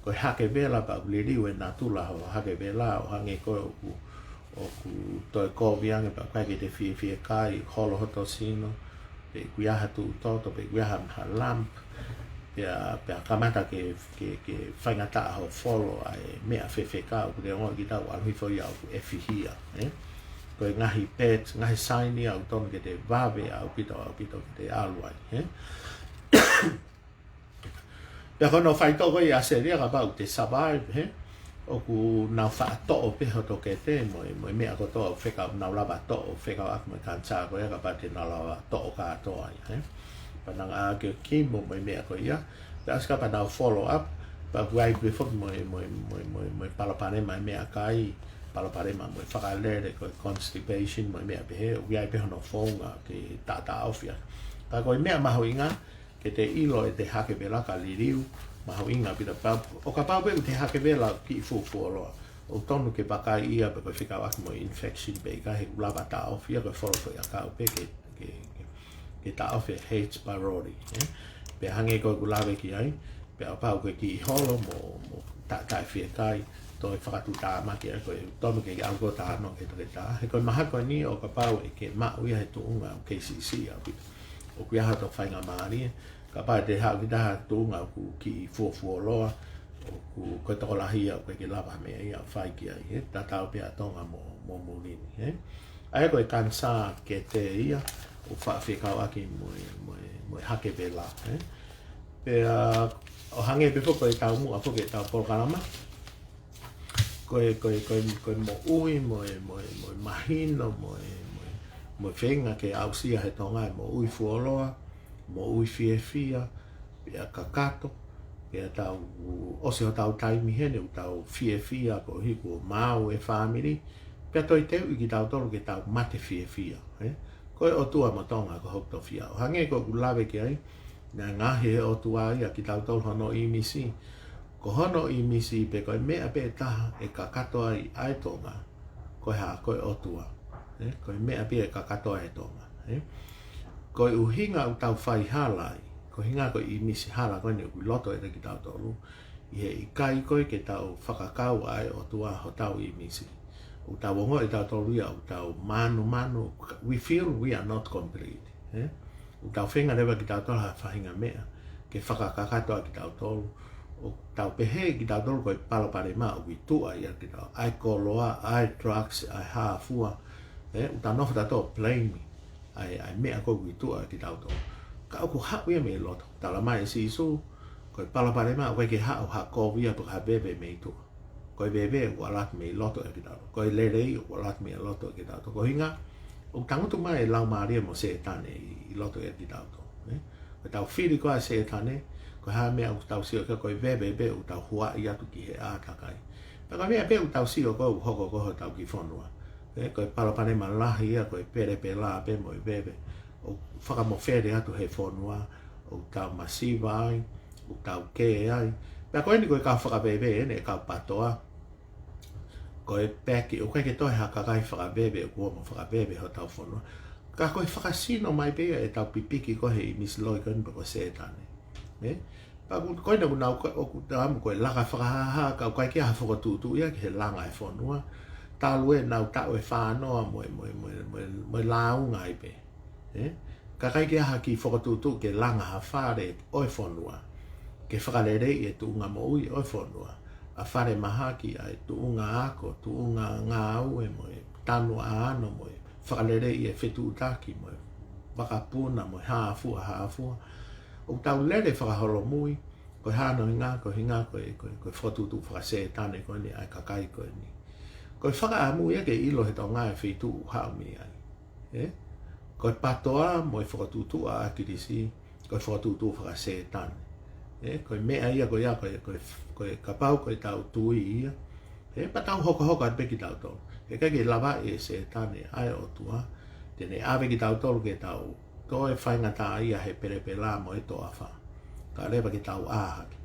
ko e hake vela pea ʻoku liliu e natula hoʻo hake vela ʻo hangē ko ē ʻoku, ʻoku toe kovi ange pea ʻoku ʻikai ke te fie, fiekaia, holo hoto sino, pe ʻoku ʻi ai ha tuʻu toto, pe ʻoku ʻi ai ha, ha lump, pea, pea kamata ke, ke, ke faingataʻa hoʻo folo ʻa e meʻa fefeka, ʻoku te ongoʻi kitautolu ʻalu hifo ia ʻoku ʻefihia, he. Ko e ngaahi pet, ngaahi saini ia ʻoku totonu ke te vave ʻaupito, ʻaupito ke te ʻalu ai, he. Pea ko hono faitoʻo ko ē ʻi ʻAositelēlia kapau te survive, he. ʻOku nau faʻa toʻo pē hoto kete mo e, mo e meʻa kotoa ʻoku fekau, nau lava toʻo, fekauʻaki mo e kanisā ko ia kapau te nau lava toʻo kātoa ia, he. Pea nau ngāueʻaki e chemo mo e meʻa ko ia. Pea ʻosi kapau nau follow up, pea ʻoku ʻi ai pē foki mo e, mo e, mo e, mo e, mo e palopalema e meʻakai, palopalema mo e fakalele ko e constipation mo e meʻa pehē, ʻoku ʻi ai pē hono founga ke taʻataʻofi ia. Ka ko e meʻa mahuʻinga, ke te ʻilo ʻete hake vela ka liliu, mahuʻinga ʻaupito pea, ʻo kapau pē ʻoku te hake vela kiʻi fuofuoloa, ʻoku totonu ke vakaiʻi ia pe ko e fekauʻaki mo e infection pe ʻikai, he ʻoku lava taʻofi ia ko e folo foʻiʻakau pē ke, ke, ke, ke taʻofi e H. pylori, he. Pea hangē ko ʻeku lave ki ai, pea kapau ko e kiʻi holo mo, mo ta, taʻe fiekaia, toe fakatuʻutāmaki ai, ko e totonu ke ʻalu ko ē ʻo talanoa ki he toketā. He ko e mahaki ko eni ʻo kapau ʻe ke maʻu ia he tuʻunga ʻoku kei siʻisiʻi ʻaupito, ʻoku ʻi ai hato faingamālie, kapau te haʻu ki ha tuʻunga ʻoku kiʻi fuofuoloa, ʻoku, ko e tokolahi ia ʻoku ʻikai ke lava ha meʻa ia ʻo fai ki ai, he, tatau pē ʻa Tonga mo, mo muli ni, he. ʻA ia ko e kanisā kete ia, ʻoku faʻa fekauʻaki mo e, mo e, mo e hake vela, he. Pea, ʻo hangē pē foki ko e taumuʻa foki ʻetau polokalama, ko e, ko e, ko e, ko e moʻui, mo e, mo e, mo e mahino, mo e, mo e, mo e feinga ke aʻusia he Tonga e moʻui fuoloa, moʻui fiefia, pea kakato, pea tau ʻosi hotau taimi heni, ʻoku tau fiefia koeʻuhi kuo maau e fāmili, pea toe teuʻi kitautolu ke tau mate fiefia, he? Ko e ʻOtua mo Tonga ko hoku tofiʻa. ʻO hangē ko ʻeku lave ki ai, naʻe ngaohi he ʻOtua ia kitautolu hono ʻīmisi. Ko hono ʻīmisi pē ko e meʻa pē ʻe taha ʻe kakato ai ʻa e Tonga, ko e hā, ko e ʻOtua. He? Ko e meʻa pē ʻe kakato ai e Tonga. He? Ko e ʻuhinga ʻoku tau fai hala ai, ko e ʻuhinga ko e ʻīmisi hala ko eni ʻoku ʻi loto ʻiate kitautolu, ʻi he ʻikai ko ē ke tau fakakau ʻa e ʻOtua hotau ʻīmisi. ʻOku tau ongoʻi ʻe tautolu ia ʻoku tau mānumanu, we feel we are not complete. He? ʻOku tau feinga leva kitautolu ha faʻahinga meʻa ke fakakakato ʻa kitautolu. ʻOku tau pehē kitautolu ko e palopalema ʻoku ʻi tuʻa ia kitautolu. ʻA e koloa, ʻa e drugs, ʻa e hā fua. He? ʻOku tau nofo tautolu ʻo blame ʻa e, ʻa e meʻa ko ē ʻoku ʻi tuʻa kitautolu. Ka ʻoku haʻu ia mei loto. Talamai ʻe Sīsū, ko e palopalema ʻoku ʻikai ke haʻu ha kovi ia pe ko ha veve mei tuʻa. Ko e veve ʻoku ʻalu atu mei loto ʻiate kitautolu. Ko e lelei ʻoku ʻalu atu mei loto ʻiate kitautolu. Ko e ʻuhinga, ʻoku tangutu mai e Laumālie mo Sētane ʻi, ʻi loto ʻiate kitautolu. He? Ko ʻetau fili ko ē ʻa Sētane, ko e hā e meʻa ʻoku tau sio ki ai, ko e veve pē ʻoku tau huaʻi atu ki he ʻātakai. Pea ko e meʻa pē ʻoku tau sio ko ē ʻoku hoko ko ē hotau kiʻi fonua. He? Ko e palopalema lahi ia, ko e pelepela pē mo e veve. ʻOku fakamofele atu he fonua, ʻoku tau masiva ai, ʻoku tau kē ai. Pea ko eni ko e kau fakaveve eni, e kau PATOA. Ko e peki, ʻoku ʻikai ke toe ha kakai fakaveve, ʻoku ō mo fakaveve hotau fonua. Ka ko e fakasino mai pē ia ʻetau pipiki ko ē he ʻīmisi loi ko eni pe ko Sētane. He? Pea ʻoku, ko ena ʻoku nau ko, ʻoku tau mo ko e laka fakahāhā, ka ʻoku ʻikai ke ʻi ai ha fokotuʻutuʻu ia ki he langa e fonua. Talu ʻenau taʻu ʻe fānoa mo e, mo e, mo e, mo e, mo e lāunga ai pē. He? Ka ʻikai ke ʻi ai ha kiʻi fokotuʻutuʻu ke langa ha fale ʻo e fonua ke fakaleleiʻi e tuʻunga moʻui ʻo e fonua, ʻa e falemahaki, ʻa e tuʻunga ako, tuʻunga ngāue mo e tanu ʻaʻano mo e fakaleleiʻi e fetuʻutaki mo e vakapuna mo e hā fua hā fua. ʻOku tau lele fakaholomui, ko e hā hono ʻuhinga? Ko e ʻuhinga ko e, ko e, ko e fokotuʻutuʻu fakasētane ko eni ʻa e kakai ko eni. Ko e fakaʻamu ia ke ʻilo he Tonga e feituʻu ʻoku haʻu mei ai. ʻE? Ko e PATOA mo e fokotuʻutuʻu ʻa ʻAkilisi, ko e fokotuʻutuʻu fakasētane. ʻE? Ko e meʻa ia ko ia, ko e, ko e, ko e kapau ko ʻetau tui ia, ʻe, pea tau hokohoko atu pē kitautolu. He ʻikai ke lava ʻe Sētane, ʻa e ʻOtua te ne ʻave kitautolu ke tau toe faingataʻaʻia he pelepela mo e toafa, kae ʻoua leva ke tau ʻā hake.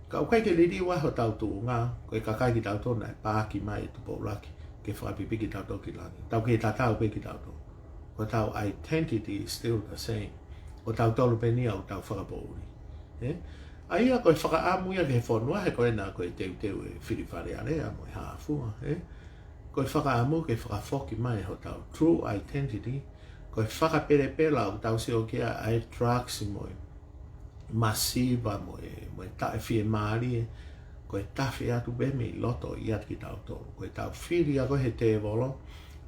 Ka ʻoku ʻikai ke liliu ai hotau tuʻunga, ko e kakai kitautolu naʻe paaki mai ʻe Tupou ʻUluaki ke fakapipiki kitautolu ki langi. Tau kei tatau pē kitautolu. Ko hotau identity is still the same. Ko tautolu pē eni ʻoku tau fakapoʻuli. ʻE? ʻA ia ko e fakaʻamu ia ki he fonua, he ko ena ko e teuteu e fili Fale Alea mo e hā fua, ʻe? Ko e fakaʻamu ke fakafoki mai hotau true identity, ko e fakapelepela ʻoku tau sio ki ai, ʻa e drugs mo e masiva mo e, mo e taʻefiemālie, ko e tafe atu pē mei loto ʻiate kitautolu. Ko ʻetau fili ia ko ē he tēvolo,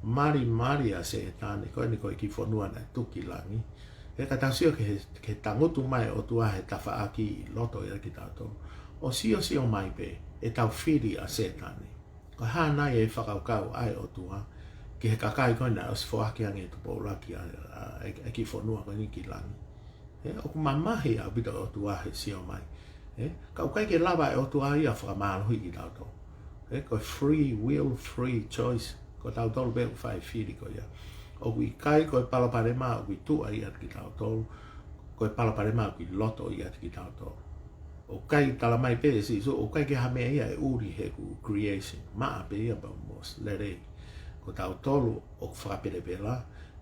malimali ʻa Sētane, ko eni ko e kiʻi fonua naʻe tuku ki langi. He ka tau sio ki he, ki he tangutu mai ʻOtua he tafaʻaki ʻi loto ʻiate kitautolu, ʻo siosio mai pē ʻetau fili ʻa Sētane. Ko e hā nai e fakakaukau ʻa e ʻOtua ki he kakai ko ē naʻe ʻosi foaki ange ʻe Tupou ʻUluaki ʻa, ʻa, ʻa e kiʻi fonua ko eni ki langi? ʻE, ʻoku mamahi ʻaupito ʻOtua he sio mai. ʻE, ka ʻoku ʻikai ke lava ʻe ʻOtua ia fakamālohiʻi kitautolu. ʻE, ko e free will, free choice, ko tautolu pē ʻoku fai e fili ko ia. ʻOku ʻikai ko e palopalema ʻoku ʻi tuʻa ʻiate kitautolu, ko e palopalema ʻoku ʻi loto ʻiate kitautolu. ʻOku ʻikai, tala mai pē ʻe Sīsū, ʻoku ʻikai ke ʻi ai ha meʻa ia ʻe ʻuli heʻeku creation. Maʻa pē ia pea mo lelei. Ko tautolu ʻoku fakapelepela,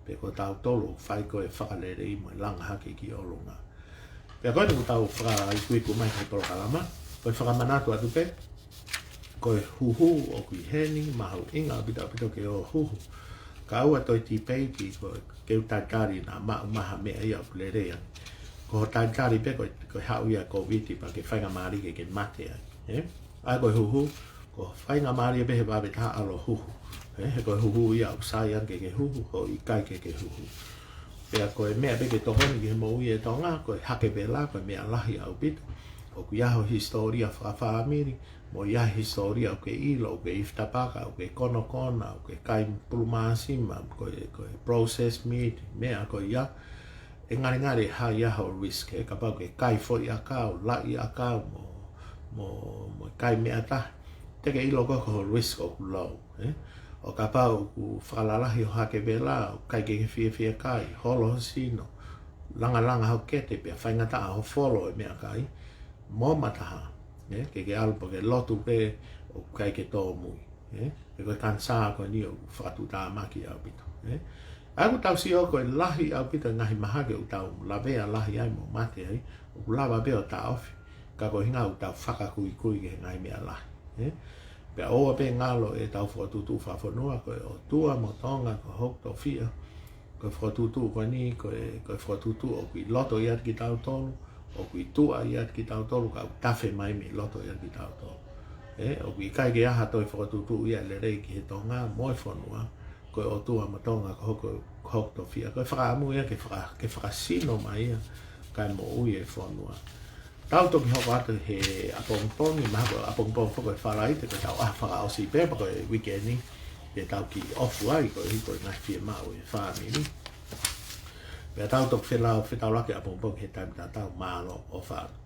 pea ko tautolu ʻoku fai ko e fakalelei mo e langa hake ki ʻolunga. Pea ko eni ʻoku tau fakaikuiku mai ki he polokalama, ko e fakamanatu atu pē, ko e huhu ʻoku ʻi heni, mahuʻinga ʻaupito ʻaupito ke ō huhu. Ka ʻoua toe tipeiti, ko e ke u talitali naʻa maʻu mai ha meʻa ia ʻoku lelei ange. Ko hoʻo talitali pē ko e, ko e haʻu ia ʻa e Kōviti pea ke faingamālie ke ke mate ai. ʻE? ʻA ia ko e huhu, ko e faingamālie pē he vave taha ʻalu ʻo huhu. ʻE? He ko e huhu ia ʻoku sai ange ke ke huhu, ʻo ʻikai ke ke huhu. Pea ko e meʻa pē ke tokoni ki he moʻui ʻa e Tonga, ko e hake vela, ko e meʻa lahi ʻaupito. ʻOku ʻi ai ho hisitōlia fakafāmili, mo ʻi ai e hisitōlia ʻoku ke ʻilo, ʻoku ke ifi tapaka, ʻoku ke konokona, ʻoku ke kai pulu māsima, ko e, ko e processed meat, meʻa ko ia, ʻe ngalingali ʻe hā ia ho risk, ʻe kapau ʻoku ke kai foʻiʻakau, laʻiʻakau, mo, mo, mo kai meʻa taha, te ke ʻilo ko e, ko ho risk ʻoku low, ʻe? ʻO kapau ʻoku fakalalahi ho hake vela, ʻoku ʻikai ke ke fiefia kai, holo ho sino, langalanga ho kete, pea faingataʻa ho folo e meʻakai, mo mataha, ʻe, ke ke ʻalu pē ke lotu pē ʻoku ʻikai ke tōmui, ʻe, he ko e kanisā ko eni ʻoku fakatuʻutāmaki ʻaupito, ʻe. ʻA ia ʻoku tau sio ko e lahi ʻaupito e ngaahi mahaki ʻoku tau lavea lahi ai mo mate ai, ʻoku lava pē ʻo taʻofi, ka ko e ʻuhinga ʻoku tau fakakuikui ki he ngaahi meʻa lahi, ʻe. Pea ʻoua pē ngalo ʻetau fokotuʻutuʻu fakafonua, ko e ʻOtua mo Tonga ko hoku tofiʻa, ko e fokotuʻutuʻu ko eni, ko e, ko e fokotuʻutuʻu ʻoku ʻi loto ʻiate kitautolu, ʻoku ʻi tuʻa ʻiate kitautolu, ka ʻoku tafe mai mei loto ʻiate kitautolu. ʻE, ʻoku ʻikai ke ʻi ai ha toe fokotuʻutuʻu ia ʻe lelei ki he Tonga mo e fonua, ko e ʻOtua mo Tonga ko hoku, ko hoku tofiʻa. Ko e fakaʻamu ia ke faka-, ke fakasino mai ia, kae moʻui e fonua. Tau toki hoko atu he ʻapongipongi, mahalo ko e ʻapongipongi foki ko e Falaite, ko ʻetau ʻaho fakaʻosi pē, pea ko e uike ni, te tau kiʻi ofu ai, koeʻuhi ko e ngaahi fiemaʻu e fāmili. Pea tau toki felau, fetaulaki ʻapongipongi he taimi tatau, mālō ʻofa atu.